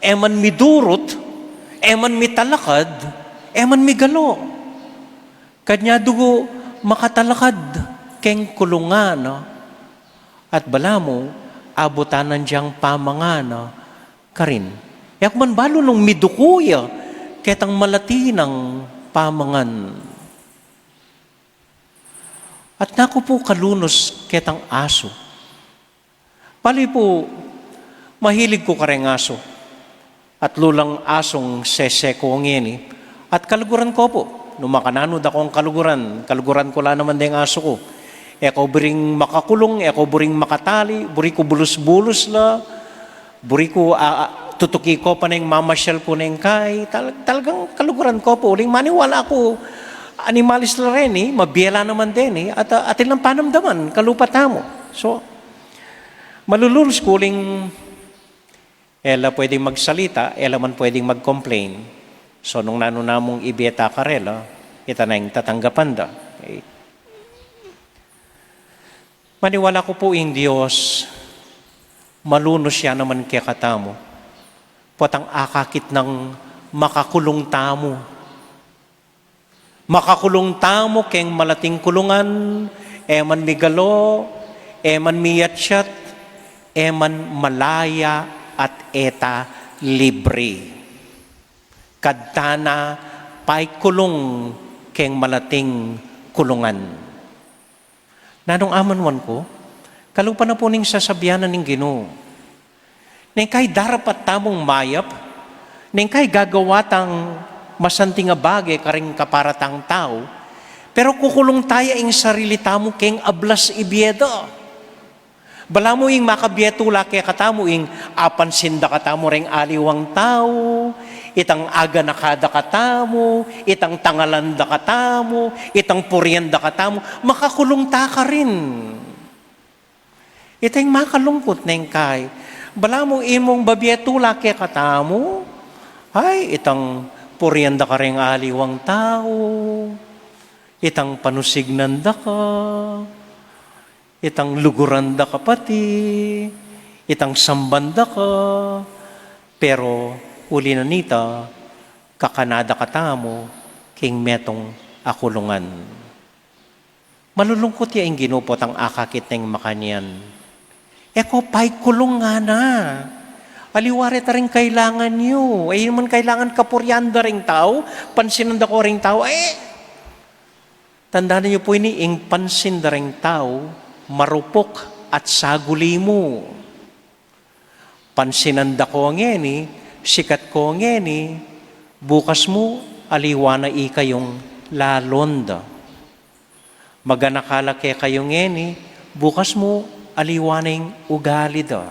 e man midurut, e man mitalakad, e man migalo. Kanya dugu makatalakad, keng kulungan na, at balamu abutan na yang pamangan na karin. E ku man balu nung miduku ya ketang malati nang pamangan. At naku pu kalunus ketang asu. Bali pu, mahilig ku kareng asu. At lulang asung sese ku ngeni. At kaluguran ku pu, nu makananu dakong kaluguran, kaluguran ku la naman deng asu ku. E ku buring makakulung, e ku buring makatali, buri ku bulus-bulus la, buri ku, a, a, tutuki ku pa neng mamasyal ku neng kai, tal-, talagang kaluguran ku pu. Uling maniwala ku, animalis la reni, mabie la naman deni, at, a, atin lang panamdaman, kalupa tamu. So, malulunus ku uling e la pwedeng magsalita, e la man pwedeng mag-complain. So, nung nanu namung ibie ta karela, ita na ing tatanggapan da. Okay. Maniwala ku pu ing Dios, malunus ya naman kekatamu. Potang akakit nang makakulung tamu. Makakulung tamu keng malating kulungan, e man migalo, e man miyatyat, e man malaya at e ta libre. Kadta na paikulung keng malating kulungan. Nanung amanuan ku, kalupa na pu ning sasabian na ning Ginu. Neng kai darapat tamung mayap, neng kai gagawa tang masanting a bage karing kaparatang tau, pero kukulung ta ya ing sarili tamu keng ablas ibie da. Balamu ing makabie tula kekatamu ing apansin da katamu reng aliwang tau, itang aganaka da katamu, itang tangalan da katamu, itang purian da katamu, makakulung ta karin. Ita ing makalungkut neng kai. Balamu imung babie tula kekatamu, ay, itang purian da kareng aliwang tau, itang panusignan da ka, itang luguran da ka pati, itang samban da ka, pero uli na nita, kakana da katamu king metung a kulungan. Malulungkut ya ing Ginu potang akakit neng makanyan. E ko paikulung ngana. Aliwa reta ring kailangan yu. E yu naman kailangan kapurian da ring tau, pansinan da ko ring tau. E, tandanan yu pu ini, ing pansin da ring tau, marupuk at saguli mu. Pansinan da ko ngeni, sikat ko ngeni, bukas mu aliwa na ikayung lalon da. Maganaka la kekayu ngeni, bukas mu aliwa na ing ugali da.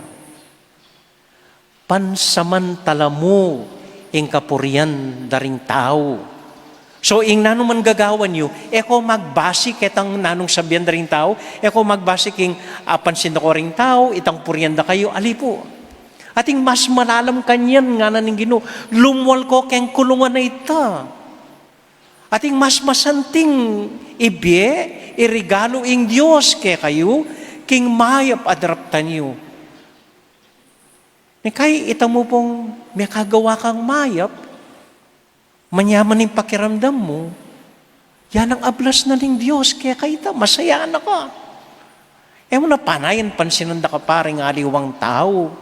Pansamantala mu ing kapurian da ring tau. So, ing nanuman gagawan yu, e ko magbasi ketang nanung sabian da ring tau, e ko magbasi king apansin da ko ring tau, itang purian da kayu, ali pu. Ating mas malalam kanyan, ngana ning Ginu, lumual ko keng kulungan a ita. Ating mas masanting ibie, irigalu ing Dios kekayu, king mayap a daraptan yu. Neng kai ita mu pung mekagawa kang mayap, manyaman ing pakiramdam mu, yan ang ablas na ning Dios keka ita, masaya na ka. E mu na panayan pansinan da ka pa ring aliwang tau.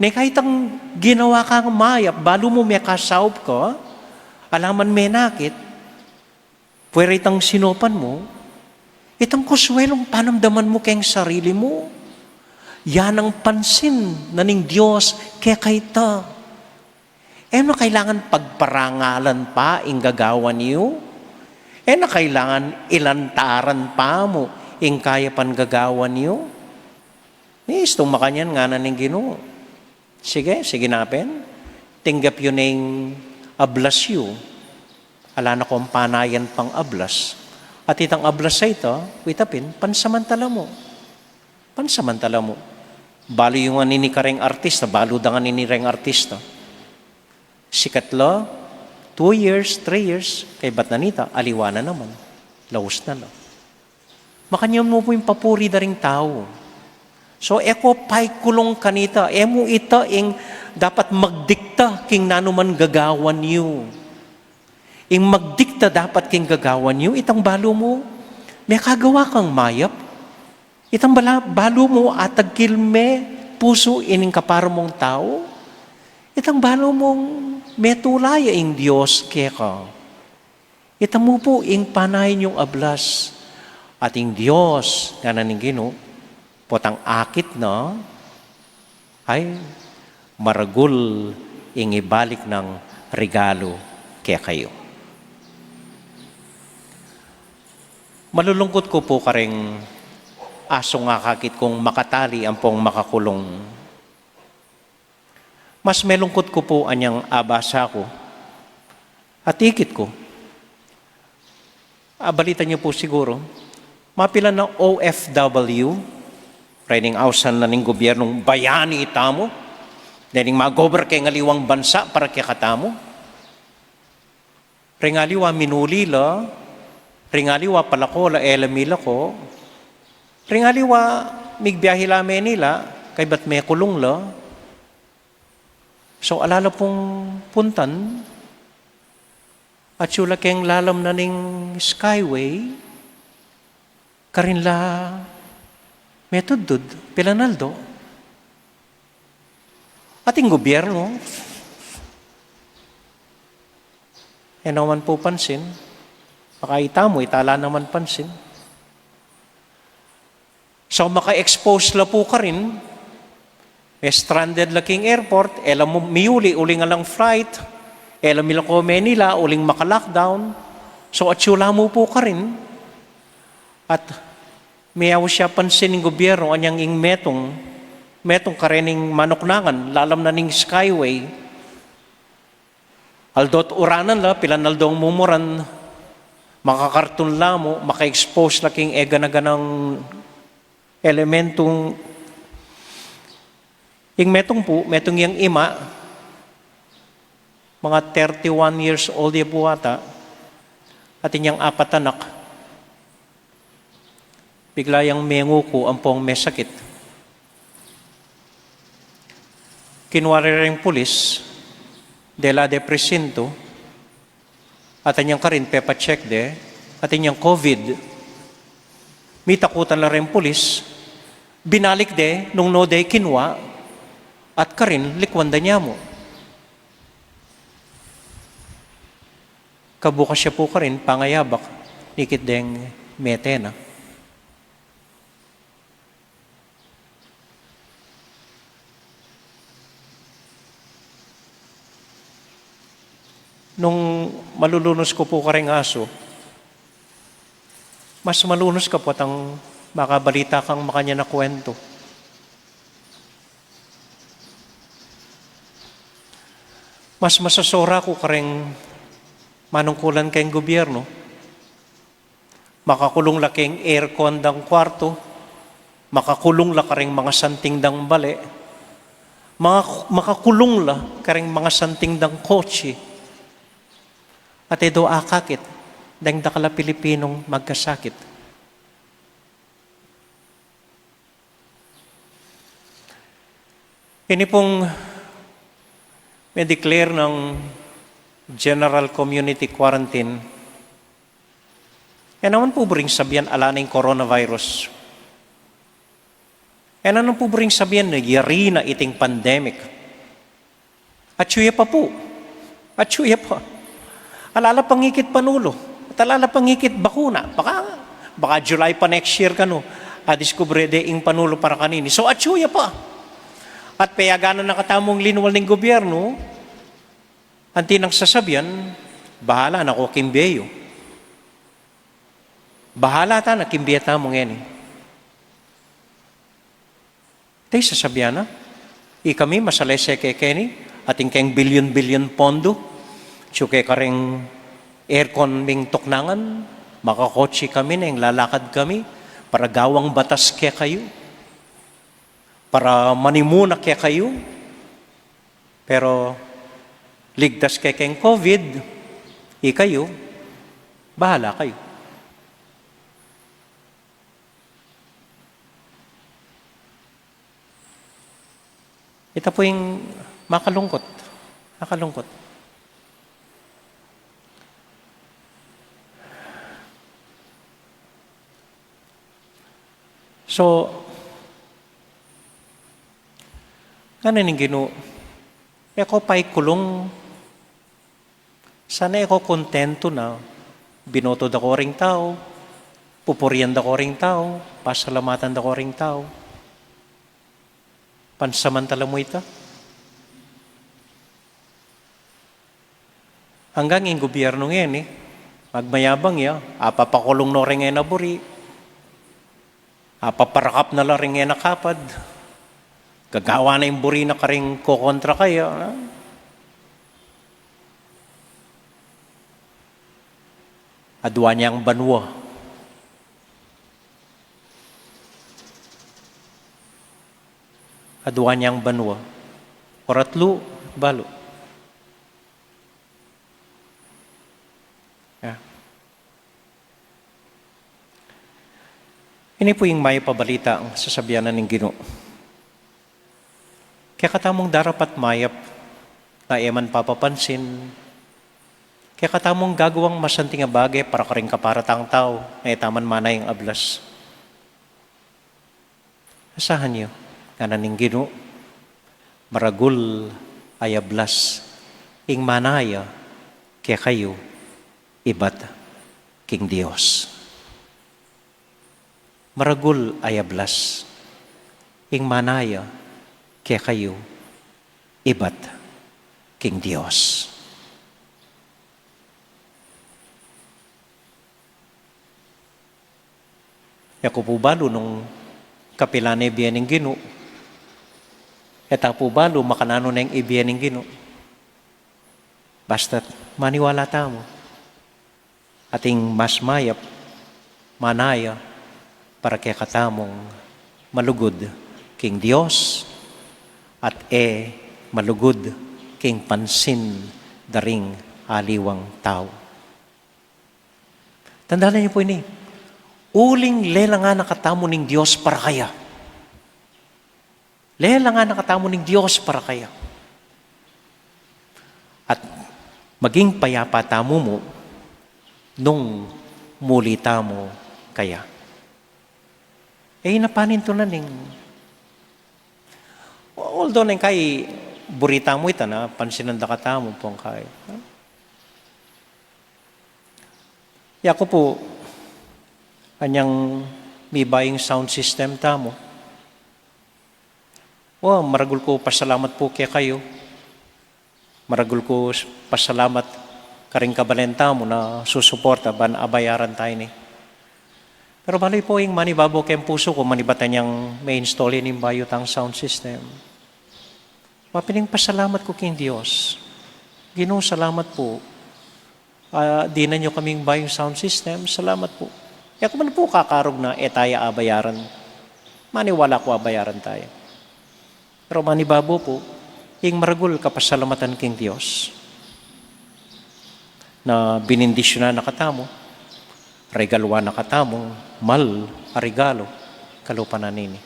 Neng kai itang ginawa kang mayap, balu mu mekasaup ka, ala man menakit, pwera itang sinopan mu, itang kuswelung panamdaman mu keng sarili mu. Yan ang pansin na ning Dios keka ita. E na kailangan pagparangalan pa ing gagawan yu. E na kailangan ilantaran pa mu ing kayapan gagawan yu. Ni istung makanyan ngana ning Ginu. Sige, sige na pin. Tinggap yu ning ablas yu. Ala na kong panayan pang ablas. At itang ablas a ita, ita pin, pansamantala mu. Pansamantala mu. Balu yu ngan ini kareng artista, balu da ngan ini reng artista. Sikat la, two years, three years, kaybat na nita, aliwa na naman. Laus na la. Makanyan mu pu ing papuri da ring tau. So, e ko paikulung kanita, e mu ita ing dapat magdikta king nanuman gagawan yu. Ing magdikta dapat king gagawan yu, itang balu mu, Mekagawa kang mayap? Itang bala-, balu mu atagkil me pusu ining kapara mung tau? Itang balu mung metula ya ing Dios keka? Ita mu pu ing panayan yung ablas, at ing Dios, ngana ning Ginu, potang akit na, ay maragul ing ibalik nang regalu kekayu. Malulungkut ku pu karing asung akakit kung makatali ampong makakulung. Mas melungkut ku pu anyang abasa ku at ikit ku. Abalita niyo pu siguru, mapilan na O F W, rening ausan na ning gobyernung bayani itamu, rening mag-over keng aliwang bansa para kekatamu. Ring aliwa minuli la, ring aliwa palako la, e la milako, ring aliwa migbiahe la Manila, kaybat mekulung la. So, ala la pung puntan, atyu la keng lalam na ning Skyway, karin la metudtud, pilan aldo. Ating gobyerno, e naman pu pansin, baka itamu, ita la naman pansin. So, maka-expose la pu karin, e stranded la king airport, e la mu-, miuli uling alang flight, e la milako Manila uling maka-lockdown. So, atyu la mu pu karin. At miyaus ya pansin ning gobyerno, anyang ing metung, metung karening manuknangan, lalam na ning Skyway. Aldo't uranan la, pilan aldong mumuran, makakartun la mu, maka-expose la king e gana-ganang elementung. Ing metung pu, metung yang ima, mga thirty-one years old ya pu ata, atin yang apat anak, bigla yang menguku ampong mesakit. Kinua re reng pulis, dela de presinto, atin yang karin pepa-check de, atin yang COVID. Mitakutan la reng pulis, binalik de nung no de kinua, at karin likwan da nya mu. Kabukas ya pu karin, pangayabak, ikit deng mete na. Nung malulunus ku pu kareng asu, mas malunus ka potang makabalita kang makanyan a kuwentu. Mas masasora ku kareng manungkulan keng gobyerno. Makakulung la keng aircon dang kuartu, makakulung la kareng mangasanting dang bale, maka-, makakulung la kareng mangasanting dang kotse. At e do akakit deng dakal a Pilipinung magkasakit. Ini pung me-declare nang general community quarantine, e naman pu buring sabian ala na ing coronavirus. E naman pu buring sabian na yari na iting pandemic. Atyu ya pa pu. Atyu ya pa. Ala la pang ikit panulu. At ala la pang ikit bakuna. Baka, baka July pa next year kanu, a diskubre de ing panulu para kanini. So, atyu ya pa. At peyaganan na katamung linwal ning gobyerno, anti nang sasabian, bahala na ko king bie yu. Bahala ta na king bie tamu ngeni. Te sasabian na, ikami masalese kekeni, atin keng bilyon-bilyon pondu, atyu ke kareng aircon ming tuknangan, makakotse kami neng lalakad kami, para gawang batas kekayu, para manimuna kekayu, pero ligtas ke keng COVID, ikayu, bahala kayu. Ita pu ing makalungkut. Makalungkut. So, ngana ning Ginu, e ko paikulung, sana e ko kontentu na binoto da ko ring tau, pupurian da ko ring tau, pasalamatan da ko ring tau. Pansamantala mu ita. Anggang ing gobyernu ngeni, magmayabang ya, apapakulung no ring e na buri, apaparakap na la ring e na kapad, gagawa na ing buri na karing kokontra kaya, ha? Adwa neng banua. Adwa neng banua. Oratlu, balu. Ya. Ini pu ing mayap a balita a sasabian na ning Ginu. Kekatamung darapat mayap, nga e man papapansin. Kekatamung gagawang masanting a bage para karing kaparatang tau, nga e taman manayang ablas. Asahan yu, ngana ning Ginu, maragul a ablas ing manaya kekayu ibat king Dios. Maragul a ablas ing manaya kekayu ibat king Dios. E ku pu balu nung kapilan ne bie ning Ginu. E ta pu balu makananu neng ibie ning Ginu. Basta't maniwala tamu. Ating mas mayap manaya para kekatamung malugud king Dios at e malugud king pansin da ring aliwang tau. Tandaan yu pu ini, uling lelangan na katamu ning Dios para kaya. Lelangan na katamu ning Dios para kaya. At maging payapa tamu mu nung muli tamu kaya. E, ina panintunan ning, although neng kai buri tamu ita na pansinan da katamu pung kai. Yaku pu, anyang mibayung sound system tamu. Wa, maragul ku pasalamat pu kekayu. Maragul ku pasalamat karing kabalen tamu na susuporta ban abayaran ta ini. Pero balu pu ing manibabu keng pusu ku manibat anyang me-install ini ing bayu tang sound system. Mapining pasalamat ku king Dios. Ginu, salamat pu. Ah, dinan yu kaming bayung sound system, salamat pu. Yaku man pu kakarug na e taya abayaran. Maniwala ku abayaran taya. Pero manibabu pu, ing maragul kapasalamatan king Dios na binindisyunan na katamu, regaluan na katamu mal a regalu kalupa na nini.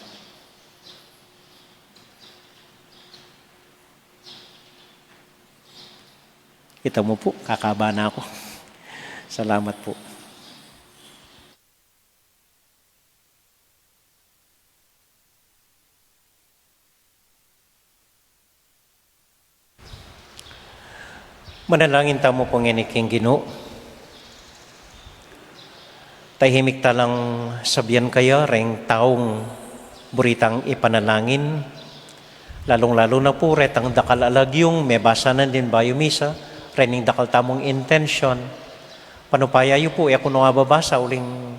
Kita mu pu, kakaba na ku. Salamat pu. Manalangin tamu pu ngeni king Ginu. Tahimik ta lang sabian kaya reng taung buri tang ipanalangin, lalung-lalu na pu retang dakal a lagyung mebasa na ning bayu misa, rening dakal tamung intensyon. Panupaya yu pu, e ku no ababasa uling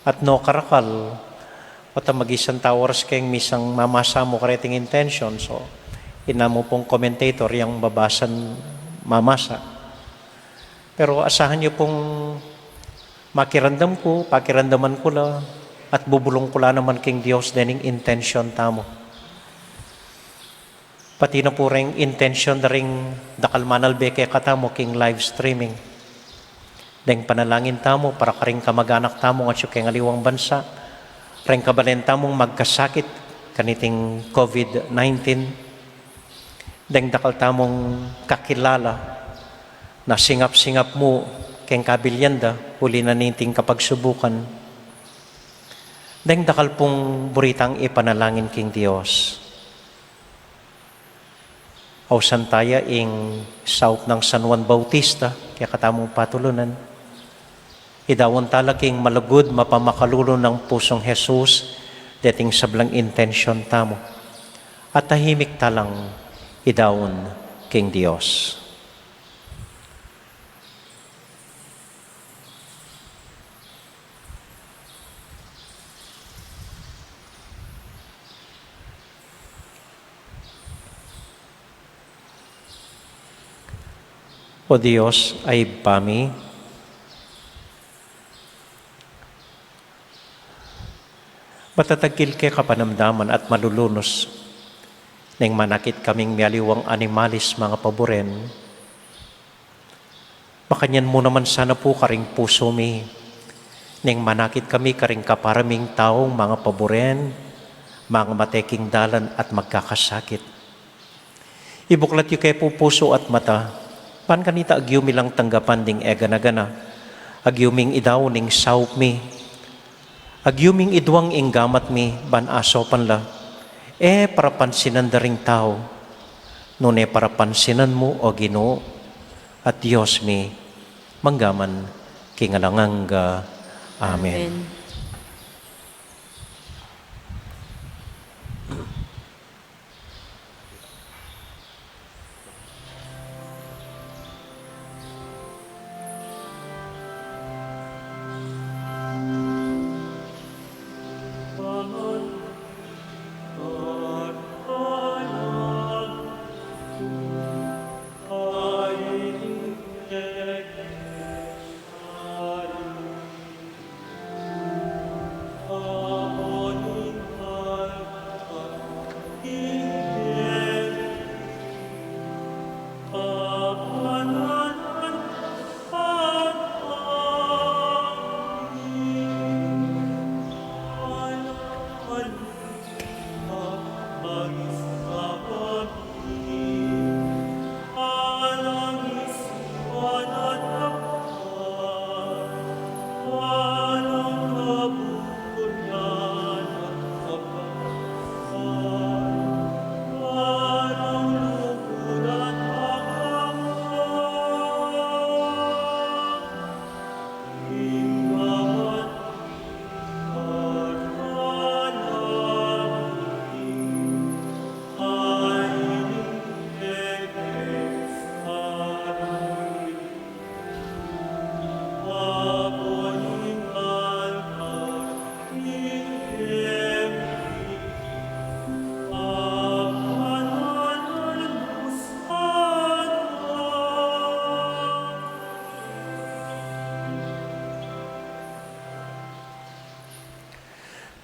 at no karakal, o ta magisan ta oras keng misang mamasa mu kareting intensyon. So, inamu pung commentator yang babasan mamasa. Pero asahan yu pung makiramdam ku, pakiramdaman ku la, at bubulung ku la naman king Dios dening intensyon tamu. Pati na pu reng intensyon da ring dakal manalbe kekatamu king live streaming. Deng panalangin tamu para karing kamag-anak tamung atyu keng aliwang bansa, reng kabalen tamung magkasakit kaniting COVID nineteen, deng dakal tamung kakilala na singap-singap mu keng kabilian da uli na niting kapagsubukan. Deng dakal pung buritang ipanalangin king Dios. Ausan taya ing saup nang San Juan Bautista, kekatamung patulunan. Idaun tala king malugud mapamakalulu nang pusung Jesus, deting sablang intensyon tamu. At tahimik talang idaun king Dios. O Dios, a Ibpa mi, matatagkil ke kapanamdaman at malulunus neng manakit kaming mialiwang animalis, mga paburen. Makanyan mu naman sana pu karing pusu mi, neng manakit kami karing kapara ming taung mga paburen, mga mate king dalan at magkakasakit. Ibuklat yu ke pu pusu at mata, ban kanita agyu mi lang tanggapan ding e gana-gana, agyu ming idaun ing saup mi, agyu ming iduang ing gamat mi, ban asopan la, e para pansinan da ring tau, nune para pansinan mu, o Ginu, at Dios mi, manggaman king alang angga. Amen. Amen.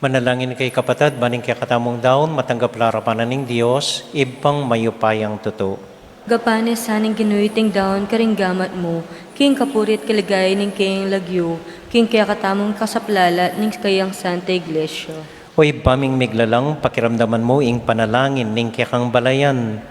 Manalangin kayu kapatad, ban ing kekatamung daun matanggap la arapan na ning Dios, Ibpang mayupayang tutu. Gapan na sa ning Ginu iting daun karing gamat mu, king kapurian at kaligayan ning kayang lagyu, king kekatamung kasaplalan at ning kayang Santa Iglesia. O Ibpa ming miglalang, pakiramdaman mu ing panalangin ning kekang balayan.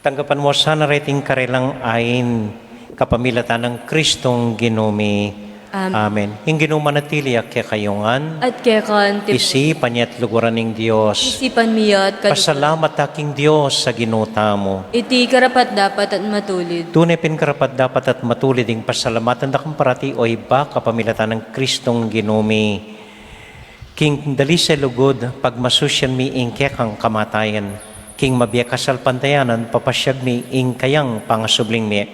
Tanggapan mu sana reting karelang ain, kapamilatan nang Kristong Ginu mi. Amen. Amen. Ing Ginu manatili ya kekayu ngan. At keka naman. Isipan ya at luguran ning Dios. Isipan mi ya at kaluguran. Pasalamat ta king Dios a Ginu tamu. Iti karapat-dapat at matulid. Tune pin karapat-dapat at matulid ing pasalamatan da kang parati, o Ibpa, kapamilatan nang Kristong Ginu mi. King dalisel lugud, pagmasusyan mi ing kekang kamatayan, king mabie kasalpantayanan, papasyag mi ing kayang pangasubling mie,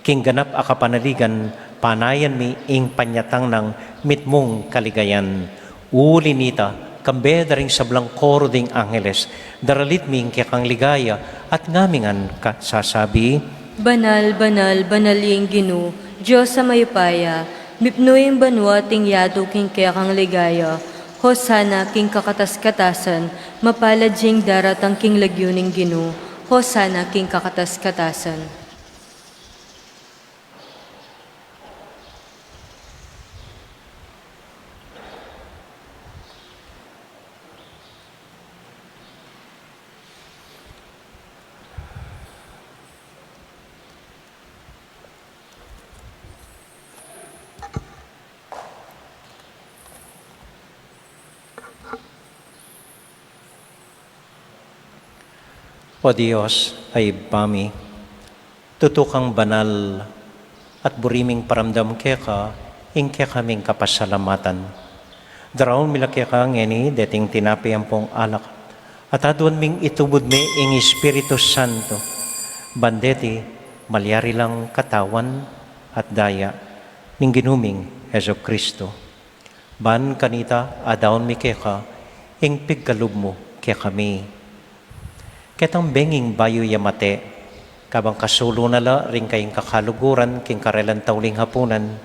king ganap a kapanaligan, panayan mi ing panyatang nang mitmung kaligayan. Uli nita, kambe da ring sablang koro ding angeles, daralit mi ing kekang ligaya, at ngamingan ka sasabi, Banal, banal, banal ing Ginu, Dios a mayupaya, mipnu ing banua at ing yatu king kekang ligaya. Hosana king kakatas-katasan, mapalad ya ing daratang king lagyu ning Ginu, Hosana king kakatas-katasan. O Dios a Ibpa mi, tutu kang banal, at buri ming paramdam keka ing kekaming kapasalamatan. Daraun mi la keka ngeni deting tinape ampong alak, at aduan ming itubud me ing Espiritu Santo, ban deti malyari lang katawan at daya ning Ginu ming Jesucristo. Ban kanita adaun mi keka ing pigkalub mu kekami. Ketang benging bayu ya mate, kabang kasulu na la ring kayang kakaluguran king karelang tauling hapunan,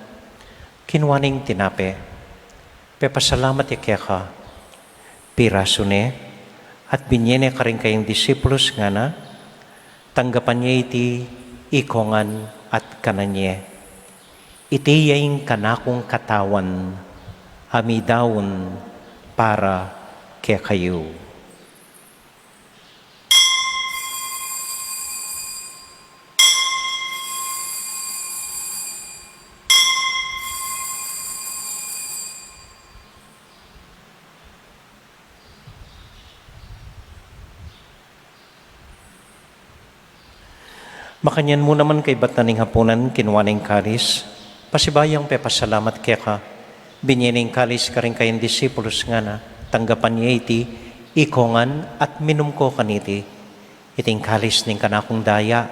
kinua neng tinape, pepasalamat ya keka, pirasu ne, at binye ne karing kayang disipulus, ngana: Tanggapan ye iti ikongan at kanan ye. Iti ya ing kanakung katawan a midaun para kekayu. Makanyan mu naman kaybat na ning hapunan, kinua ne ing kalis, pasibayu yang pepasalamat keka, binye ne ing kalis karing kayang disipulus, ngana: Tanggapan ye iti ikongan at minum ko kaniti. Iti ing kalis ning kanakung daya,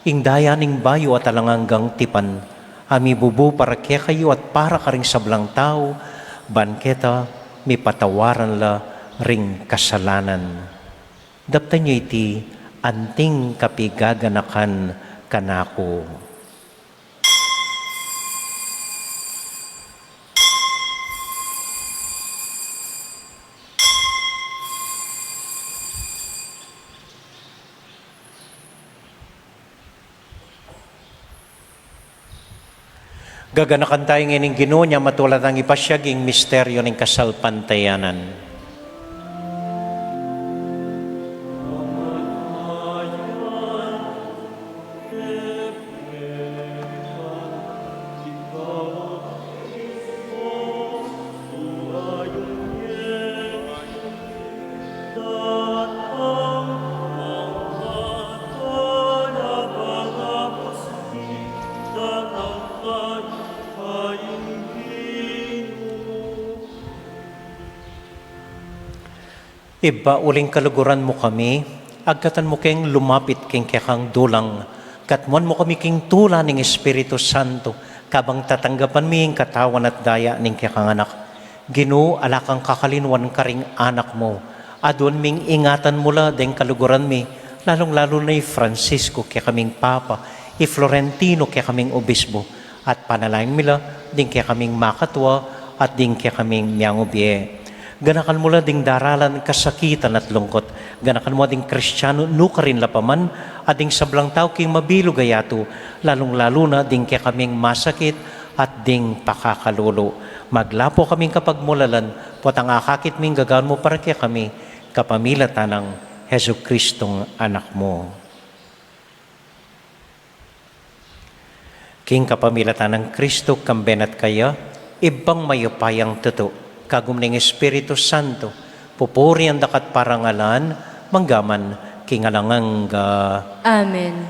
ing daya ning bayu at alang anggang tipan, a mibubu para kekayu at para karing sablang tau, ban keta mipatawaran la ring kasalanan. Daptan ye iti anting kapigaganakan kanaku. Gaganakan taya ngening Ginu, nya matula tang ipasiag ing misteryu ning kasalpantayanan. Ibpa, uling kaluguran mu kami, agkatan mu keng lumapit king kekang dulang, katmuan mu kami king tula ning Espiritu Santo, kabang tatanggapan mi ing katawan at daya ning kekang Anak. Ginu, ala kang kakalinuan karing anak mu. Aduan ming ingatan mu la deng kaluguran mi, lalung-lalu na i Francisco, kekaming Papa, i Florentino, kekaming Obispo, at panalangin mi la ding kekaming makatua at ding kekaming miangubie. Ganakan mu la ding daralan, kasakitan at lungkut. Ganakan mu ding Kristianu nukarin la pa man, at ding sablang tau king mabilug a yatu, lalung-lalu na ding kekaming masakit at ding pakakalulu. Maglapu kaming kapagmulalan, potang akakit ming gagawan mu para kekami, kapamilatan nang Jesucristong Anak mu. King kapamilatan nang Kristo, kambe na at kaya, Ibpang mayupayang tutu, kagum ning Espiritu Santo, pupurian da ka at parangalan, mangga man king alang angga. Amen.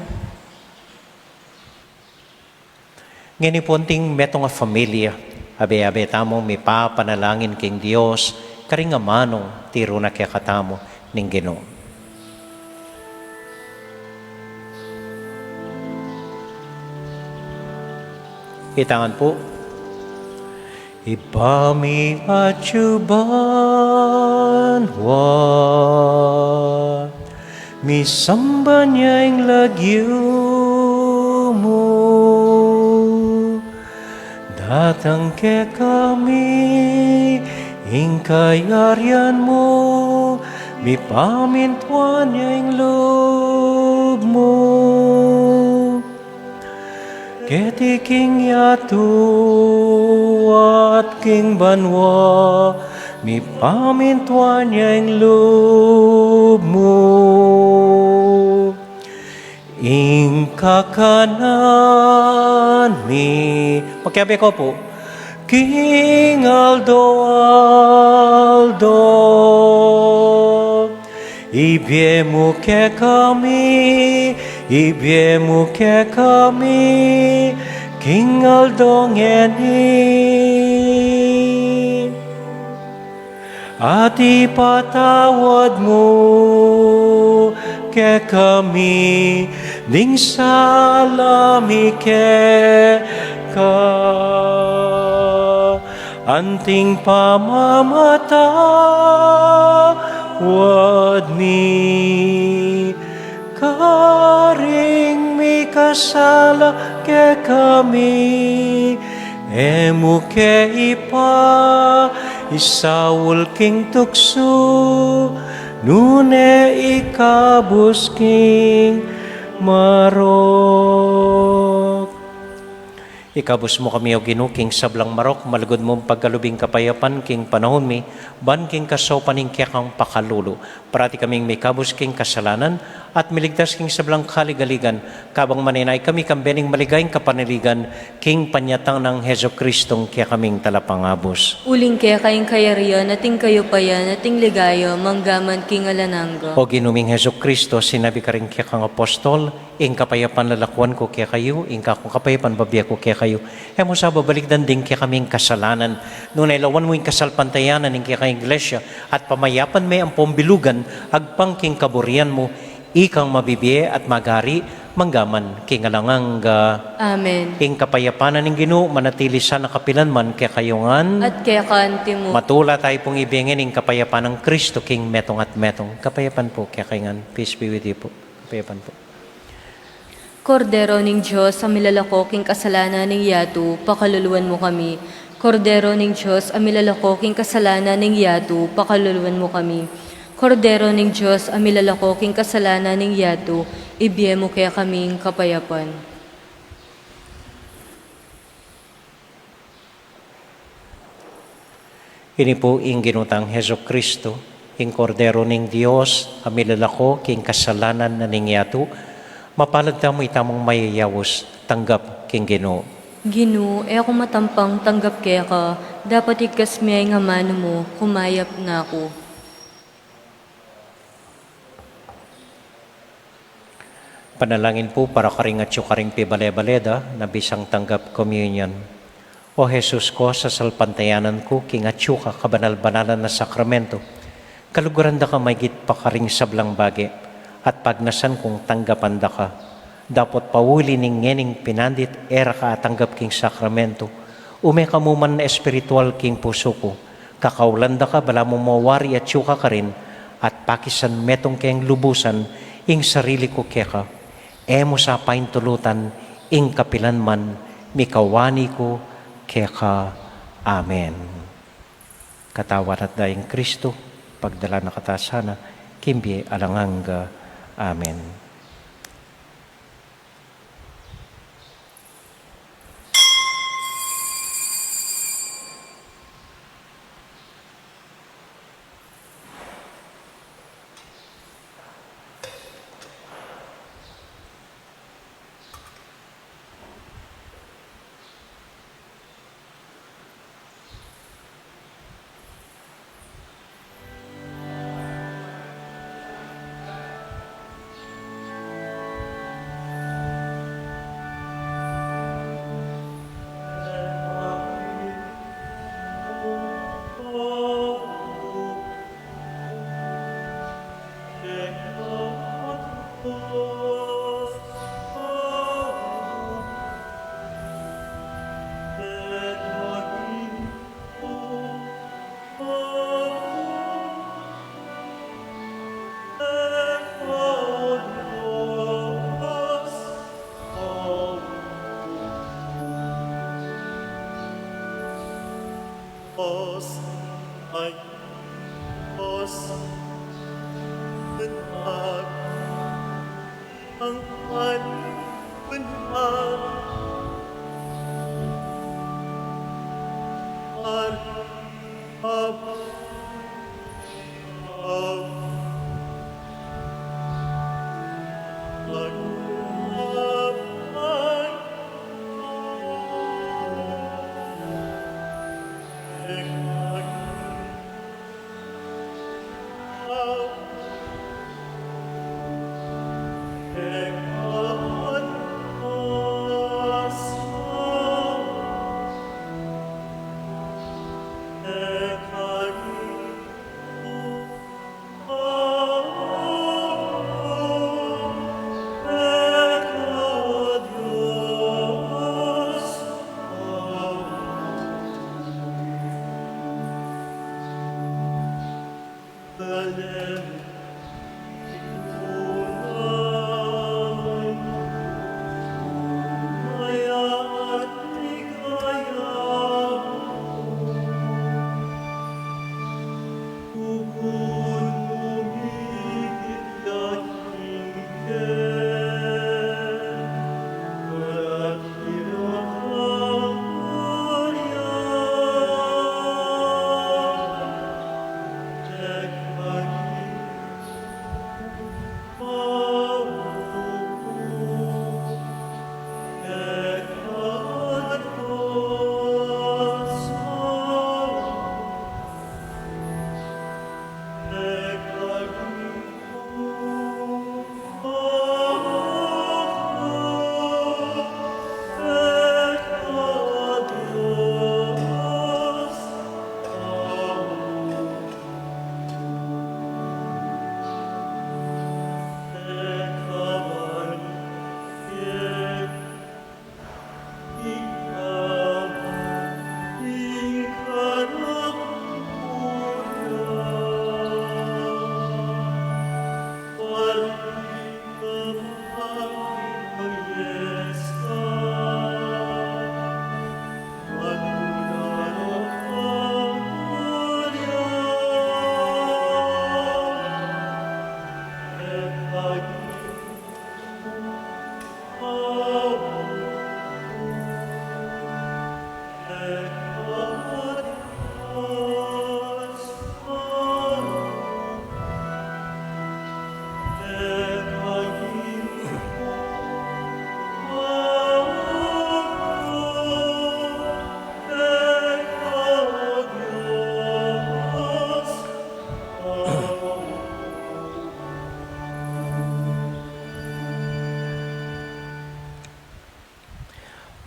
Ngeni pu anting metung a familia, abe-abe tamung mipapanalangin king Dios, karing amanung tiru na kekatamu ning Ginu. Itangan pu. Ibpa mi atsu banua, misamban ya ing lagyu mu, datang kekami ing kayarian mu, mipamintuan ya ing lub mu. Keti king yatu at king banua, mipamintuan ya ing lub mu. Ing kakanan mi, pakiabe ko pu, king aldo-aldo. Ibie mu kekami, ibie mu kekami, king aldo ngeni. At ipatawad mu kekami ding sala mi keka, anting pamamatawad mi karing mikasala kekami. E mu ke ipaisaul king tuksu, nune ikabus king marok. Ikabus mu kami, O Ginu, king sablang marok, malugud mung pagkalub ing kapayapan king panaun mi, ban king kasaupan ning kekang pakalulu, parati kaming mikabus king kasalanan, at miligtas king sablang kaligaligan, kabang manenaya kami kambe ning maligayang kapanaligan, king panyatang nang Jesucristong kekaming Talapangabus. Uling keka ing kayarian, at ing kayupayan, at ing ligaya, manggaman king alang angga. O Ginu ming Jesucristo, sinabi karing kekang apostol, Ing kapayapan lalakuan ku kekayu, ing kakung kapayapan bibie ku kekayu. E mu sa babalikdan ding kekaming kasalanan, nune lawan mu ing kasalpantayanan ning kekang Iglesia, at pamayapan me ampong bilugan, agpang king kaburian mu, ikang mabibie at magari, manggaman king alang angga. Amen. Ing kapayapan na ning Ginu, manatili sana kapilan man kekayu ngan. At keka anti mu. Matula tayu pung ibie ngeni ing kapayapan nang Kristo king metung at metung. Kapayapan pu kekayu ngan. Peace be with you pu. Kapayapan pu. Kordero ning Dios, a milalako king kasalanan ning yatu, pakaluluan mu kami. Kordero ning Dios, a milalako king kasalanan ning yatu, pakaluluan mu kami. Kordero ning Dios, a milalako king kasalanan ning yatu, ibie mu kekami ing kapayapan. Ini pu ing Ginu tang Jesucristo, ing Kordero ning Dios, a milalako king kasalanan na ning yatu. Mapalad tamu itamung mayayaus tanggap king Ginu. Ginu, e ku matampang tanggap keka, dapot igkas me ing amanu mu, kumayap na ku. Panalangin pu para karing atyu karing pibale-bale da na bisang tanggap communion. O Jesus ko, sasalpantayanan ku king atyu ka kabanal-banalan a sakramento, kaluguran da ka maigit pa karing sablang bage, at pagnasan kung tanggapan da ka. Dapot pauli ning ngening pinandit e ra ka atanggap king sakramento, ume ka mu man espiritual king pusu ku. Kakaulan da ka balamu mawari atyu ka karin, at pakisan metung keng lubusan ing sarili ku keka. E mu sa paintulutan ing kapilan man, mikawani ku keka. Amen. Katawan at daya ning Kristo, pagdala na kata sana king bie alang angga. Amen.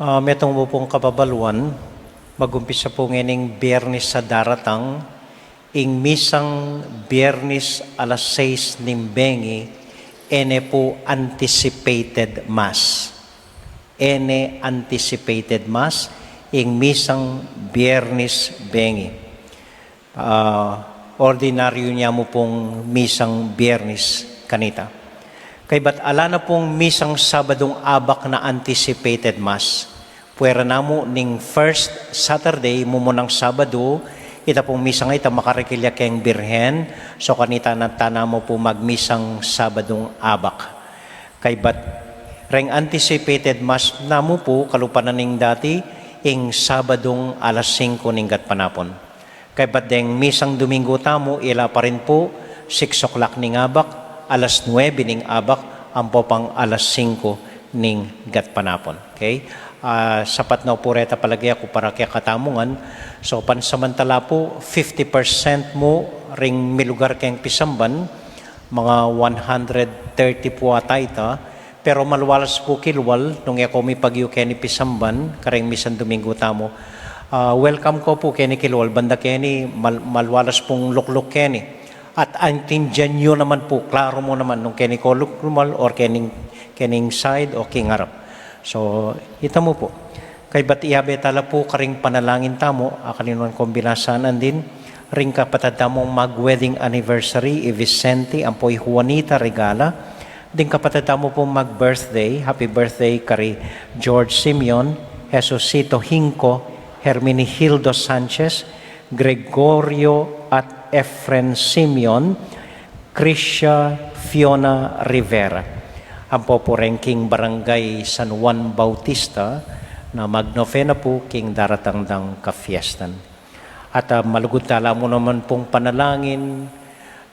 Ah, metung mu pung kababaluan, magumpisa pu ngening Biernis a daratang, ing misang Biernis alas sais ning bengi, e ne pu anticipated mass. E ne anticipated mass, ing misang Biernis bengi. Ah, ordinaryu ne mu pung misang Biernis kanita. Kaybat ala na pung misang Sabadung abak na anticipated mass. Puwera na mu ning first Saturday, mumunang Sabadu, ita pung misang ita makarikil ya keng Birhen, so kanita na tana mu pu magmisang Sabadung abak. Kaybat reng anticipated mass na mu pu, kalupa na ning dati, ing Sabadung alas singko ning gatpanapun. Kaybat deng misang Duminggu tamu, ila pa rin pu, six o'clock ning abak, alas nuebe ning abak, ampo pang alas singko ning gatpanapun. Okay? Ah, sapat na pu reta palage aku para kekatamu ngan. So, pansamantala pu, fifty percent mu ring milugar keng pisamban, mga one hundred thirty pu ata ita, pero malualas pu kilwal, nung e ko mipagyu keni pisamban, kareng misang Duminggu tamu. Ah, welcome ko pu keni kilwal, banda keni mal-, malualas pung lukluk keni. At aintindian yu naman pu, klaro mu naman nung keni ko luk-, lumal or kening, kening side o king arap. So, ita mu pu. Kaybat iyabe tala pu karing panalangin tamu, akaninuan kong binasan andin, ring kapatad tamung mag-wedding anniversary, i Vicente, ampo i Juanita Regala, ding kapatad tamu pung mag-birthday, happy birthday kari George Simeon, Jesusito Hinco, Herminihildo Sanchez, Gregorio at Efren Simeon, Krisha Fiona Rivera. Ampo pu reng king Barangay San Juan Bautista na magnovena pu king daratang dang kafiestan. At, ah, malugud tala mu naman pung panalangin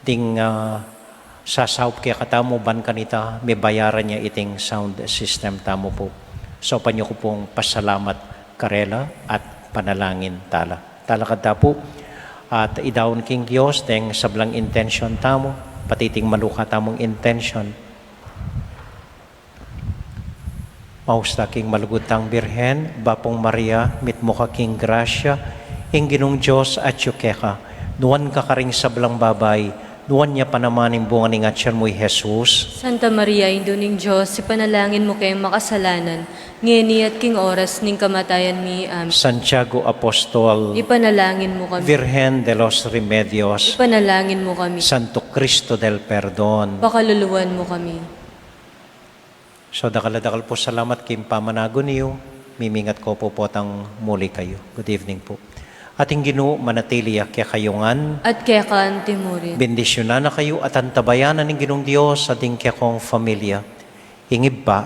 ding, ah, sasaup kekatamu ban kanita mibayaran ya iting sound system tamu pu. Saupan yu ku pung pasalamat karela at panalangin tala. Talakad ta pu, at idaun king Dios deng sablang intensyon tamu, pati iting maluka tamung intensyon. Maus ta king malugud tang Birhen, Bapung Maria, mitmu ka king grasya, Ing Ginung Dios atyu keka, nuan ka karing sablang babai, nuan ya pa naman ing bunga ning atyan mu, i Jesus. Santa Maria, Indu ning Dios, ipanalangin mu keng makasalanan, ngeni at king oras ning kamatayan mi. Amen. Santiago Apostol, ipanalangin mu kami. Virgen de los Remedios, ipanalangin mu kami. Santo Cristo del Perdon, pakaluluan mu kami. So, dakal a dakal pu salamat king pamanagun yu. Mimingat ko pu potang muli kayu. Good evening pu. At ing Ginu manatili ya kekayu ngan. At keka anti murin. Bendisyunan na kayu at antabayanan ning Ginung Dios at ing kekong familia. Ing Ibpa,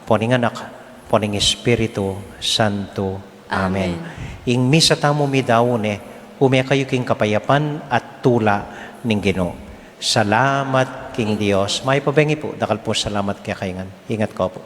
ampo ning Anak, ampo ning Espiritu Santo. Amen. Amen. Ing misa tamu midaun ne, ume kayu king kapayapan at tula ning Ginu. Salamat king Dios. Mayap a bengi pu, dakal pu salamat kekayu ngan. Ingat ko pu.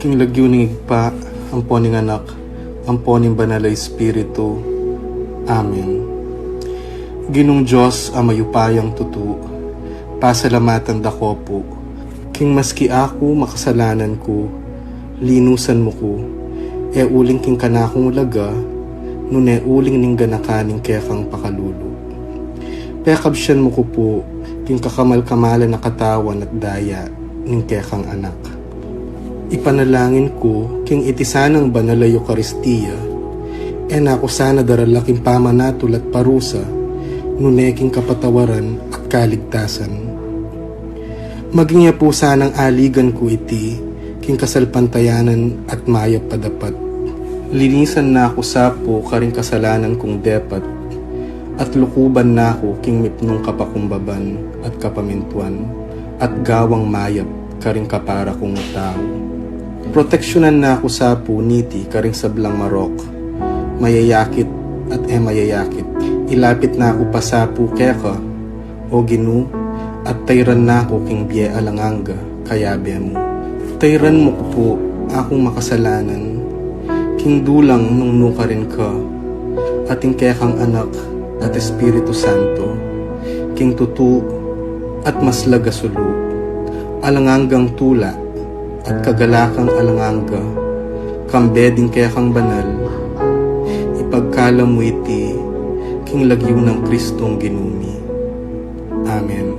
King lagyu ning Ibpa, ampo ning Anak, ampo ning Banal a Espiritu. Amen. Ginung Dios a mayupayang tutu, pasalamatan da ko pu, king maski aku makasalanan ku, linusan mu ku, e uling king kanakung laga, nune uling ning ganakan ning kekang pakalulu. Pekabsian mu ku pu king kakamal-kamalan a katawan at daya ning kekang Anak. Ipanalangin ku king iti sanang banal a Eukaristia, e na ku sana darala king pamanatul at parusa, nune king kapatawaran at kaligtasan. Maging ya pu sanang aligan ku iti king kasalpantayanan at mayap a dapat. Linisan na ku sa pu karing kasalanan kung depat, at lukuban na ku king mipnung kapakumbaban at kapamintuan, at gawang mayap karing kapara kung tau. Proteksyunan na ku sa pu niti karing sablang marok, mayayakit at e mayayakit. Ilapit na ku pa sa pu keka, O Ginu, at tayran na ku king bie alang angga, kayabe mu. Tayran mu ku pu akung makasalanan, king dulang nung nukarin ka, at ing kekang Anak at Espiritu Santo, king tutu at maslag a sulu, alang anggang tula, at kagalakang alang angga, kambe ding kekang banal, ipagkalam mu iti king lagyu nang Kristong Ginu mi. Amen.